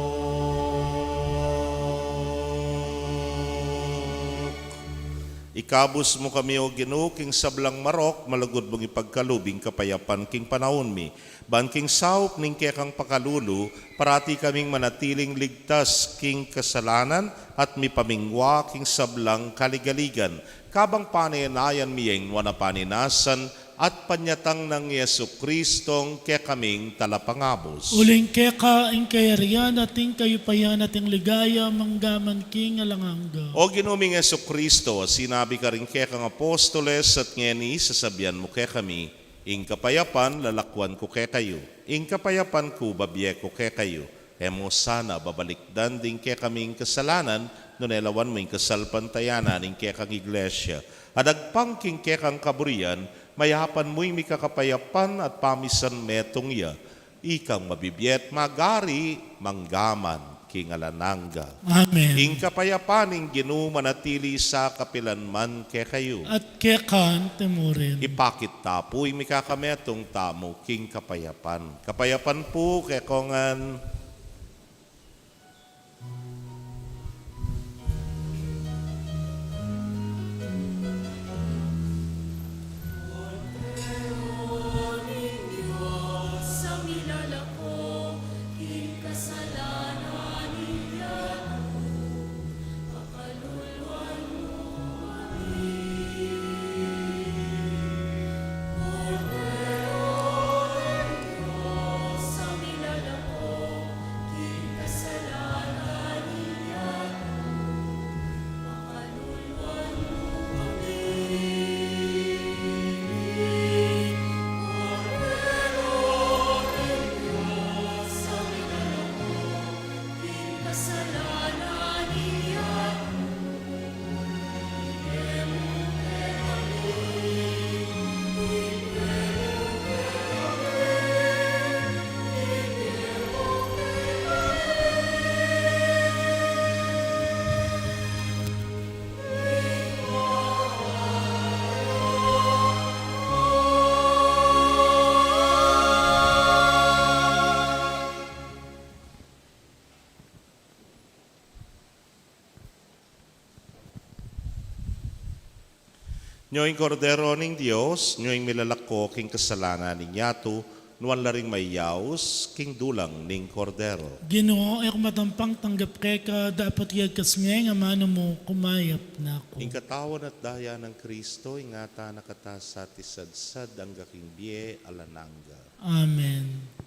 Ikabus mu kami, O Ginu, king sablang marok, malugud mung ipagkalub ing kapayapan king panaun mi. Ban king saup ning kekang pakalulu, parati kaming manatiling ligtas king kasalanan at mipamingwa king sablang kaligaligan. Kabang panenayan mi ing nuan a paninasan at panyatang nang Jesucristong kekaming talapangabus. Uling keka ing kayarian at ing kayupayan at ing ligaya manggaman king alang angga. O Ginu ming Jesucristo, sinabi karing kekang apostoles at ngeni sasabian mu kekami, ing kapayapan lalakwan ku kekayu, ing kapayapan ku babie ku kekayu. E mu sana babalikdan ding kekaming kasalanan, nune lawan mu ing kasalpantayanan ning kekang iglesia. Adagpang king kekang kaburian, mayapan mu ing mikakapayapan at pamisan metung ya. Ikang mabibie at magari manggaman king alang angga. Amen. Ing kapayapan ning Ginu manatili sa kapilan man kekayu. At keka mu rin. Ipakit ta pu ing mikakametung tamu king kapayapan. Kapayapan pu kekongan. Nyo ing Kordero ning Dios, nyo ing milalako king kasalanan ning yatu, nuan la ring mayaus king dulang ning Kordero. Ginu, e ku matampang tanggap keka, dapot ya agkas me ing amanu mu, kumayap na ku. Ing katawan at daya nang Kristo, ingatan na kata sa at isadsad angga king bie alang angga. Amen.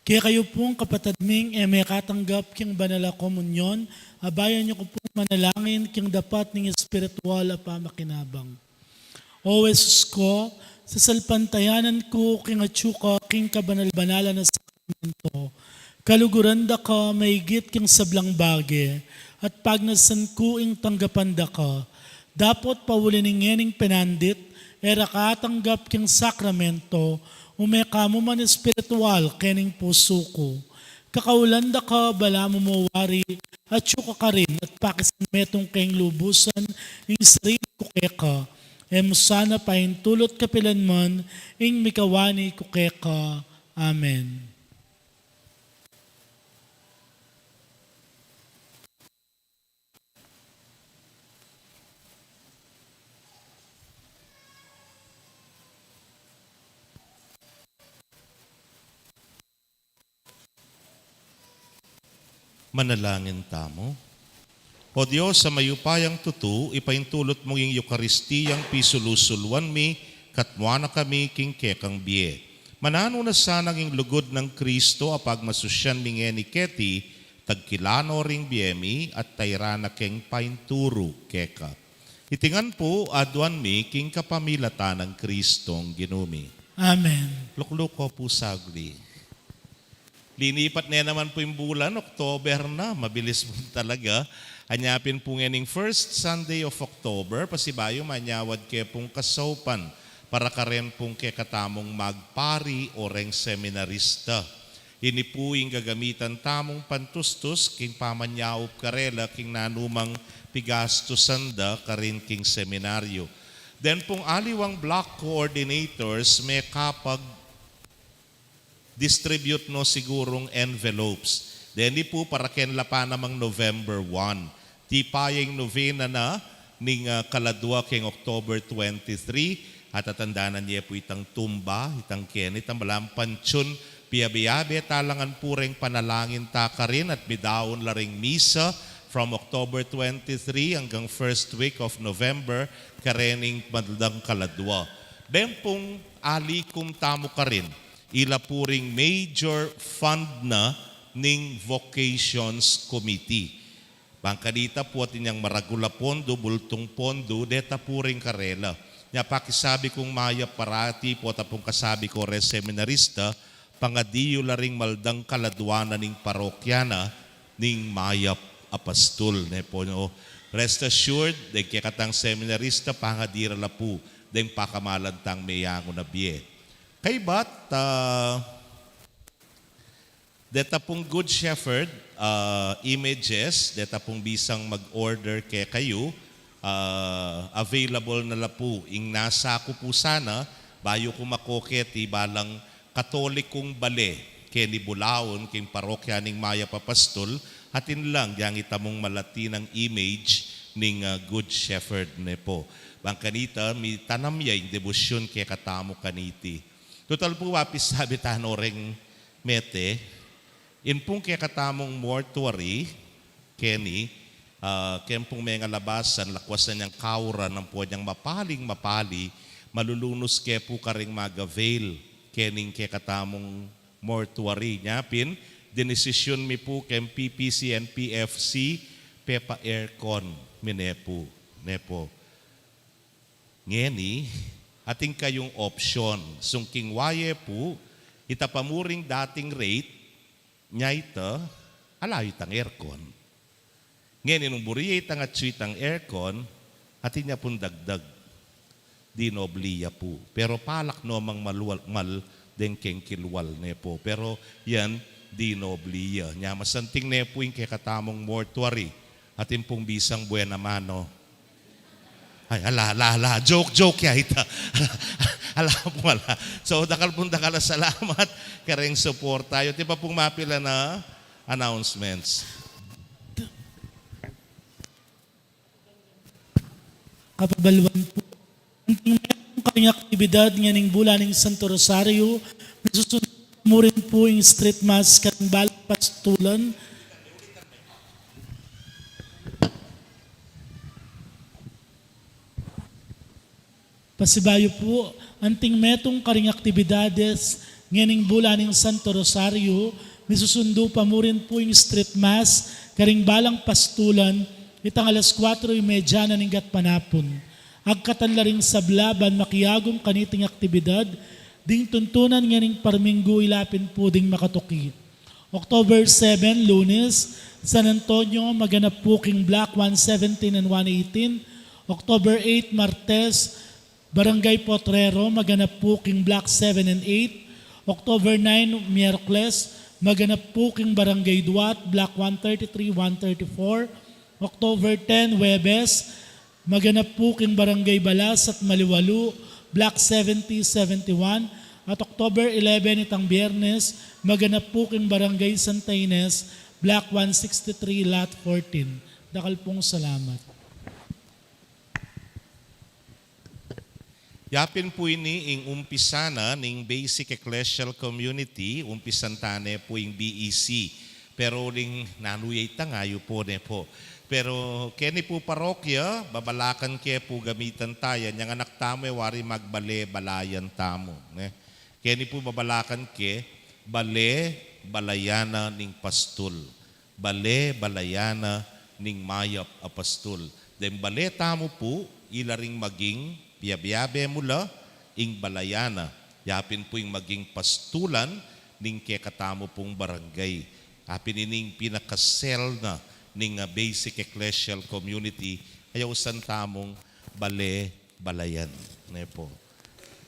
Kekayu pung kapatad ming e mekatanggap king banal a komunyon, abayan yu ku pung manalangin king dapat ning espiritual a pamakinabang. O Jesus ku, sasalpantayanan ku king atyu ka king kabanal-banalan a sakramento. Kaluguran da ka maigit king sablang bage, at pagnasan ku ing tanggapan da ka. Dapot pauli ning ngening penandit, e ra ka atanggap king sakramento, ume ka mu man espiritual kening pusu ku. Kakaulan da ka balamu mu wari, atyu ka karin, at pakisan metung keng lubusan ing sarili ku keka. E mu sana paintulut kapilan man ing mikawani ku keka. Amen. Manalangin tamu. O Dios a mayupayang tutu, ipaintulut mu ing Eukaristiyang pisulu-suluan mi, katmuan na kami king kekang bie. Mananu na sanang ing lugud nang Kristo a pagmasusyan mi ngeni keti, tagkilan no ring bie mi, at tairan na keng painturu keka. Iti ngan pu aduan mi king kapamilatan nang Kristong Ginu mi. Amen. Lukluk ko pu sagli. Linipat ne naman pu ing bulan, October na, mabilis pu talaga. Anya pin pu ngening first Sunday of October, pasibayu manyawad ke pung kasaupan para karen pung kekatamung magpari o reng seminarista. Ini pu ing gagamitan tamung pantustus king pamanyaup karela king nanumang pigastusan da karin king seminaryo. Den pung aliwang block coordinators, mekapag distribute no sigurung envelopes. Deni pu para ken la pa namang November one. Tipa ya ing novena na ning, ah, kaladwa keng October twenty-three, at atandanan ye pu itang tumba, itang keni, itang balang pantiun, piabe-abe talangan pu reng panalangin ta karin at midaun la ring misa from October twenty-three hanggang first week of November, karening bandang kaladwa. Den pung alikum tamu karin, ila pu ring major fund na ning Vocations Committee. Bang kanita pu atin yang maragul a pondu, bultung pondu, deta pu ring karela. Nya pakisabi kung mayap parati pu, ta pung kasabi ko reng seminarista, pangadi yu la ring maldang kaladwa na ning parokya na ning mayap a pastul, ne pu, no? Rest assured, deng kekatang seminarista, pangadi ra la pu deng pakamalan tang meyangu na bie. Kaybat, ah, deta pung Good Shepherd, ah, images, deta pung bisang mag-order kekayu, ah, available na la pu. Ing nasa ku pu sana, bayu ku mako keti, balang Katolikung bale keni Bulaon, king parokya ning Mayap a Pastul, atin lang yang itamung malati nang image ning, ah, Good Shepherd, ne pu. Bang kanita, mitanam ya ing debosyun kekatamu kaniti. Tutal pu, apisabi tano reng mete, in pung kekatamung mortuary, keni, ah, ken pung mengalabasan, lakwas na niang kauran, ampo niang mapaling mapali, malulunus ke pu karing mag-avail kening kekatamung mortuary. Nya pin, dinesisyun mi pu keng P P C and P F C, pepa-aircon mi ne pu, ne pu. Ngeni, atin kayung opsyon. Sungking wa ye pu, itapa mu ring dating rate, nya ita, ala yu itang aircon. Ngeni nung buri ye itang atyu itang aircon, atin ya pung dagdag. Dinobli ya pu. Pero palak no mang malual, mal, deng keng kilwal, ne pu. Pero yan, dinobli ya. Nya masanting ne pu ing kekatamung mortuary. Atin pung bisang buena mano. Ay, ala, ala, ala. Joke, joke ya ita. Ala pu, ala. So, dakal pung dakal a salamat kareng suporta yu. Atin pa pung mapilan a announcements. Kapabaluan pu, anting metung karing aktibidad ngening bulan ning Santo Rosario, misusundu mu rin pu ing street mass karing balang pastulan. Pasibayu pu, anting metung karing aktibidades Ngening bulan ning Santo Rosario, misusundu pa mu rin pu ing street mass karing balang pastulan, itang alas kuatro y medya na ning gatpanapun. Agkatan la ring sabla ban makiagum kaniting aktibidad ding tuntunan ngening parminggu, ila pin pu ding makatuki. October seven, Lunes, San Antonio, maganap pu king Block one seventeen and one eighteen. October eight, Martes, Barangay Potrero, maganap pu king Block seven and eight. October nine, Miyerkules, maganap pu king Barangay Duat, Block one thirty-three, one thirty-four. October ten, Huwebes, maganap pu king Barangay Balas at Maliwalu, Block seventy, seventy-one. At October eleven, itang Biyernes, maganap pu king Barangay Santa Ines, Block one sixty-three, Lot fourteen. Dakal pung salamat. Ya pin pu ini ing umpisa na ning Basic Ecclesial Community, umpisan ta ne pu ing B E C. Pero uling nanu ya itang ayu pu ne pu. Pero keni pu parokya, babalakan ke pu gamitan ta ya, nyang anak tamu e wari magbale-balayan tamu, ne? Keni pu babalakan ke, bale-balayan na ning pastul. Bale-balayan na ning mayap a pastul. Deng bale tamu pu, ila ring maging, biabiabe mu la, ing balayan na. Ya pin pu ing maging pastulan ning kekatamu pung barangay. Ya pin ini ing pinaka-cell na ning, ah, Basic Ecclesial Community, kaya ausan tamung bale-balayan. Ne pu.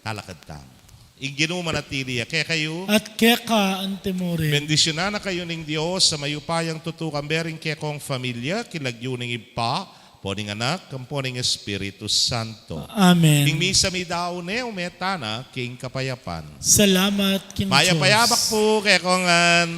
Talakad tamu. Ing Ginu manatili ya kekayu. At keka anti mu rin. Bendisyunan na kayu ning Dios a mayupayang tutukan, bering kekong familia, king lagyu ning Ibpa, ampo ning Anak, ampo ning Espiritu Santo. Amen. Ing misa midaun ne, ume tana king kapayapan. Salamat king Dios. Mayap a yabak pu kekongan.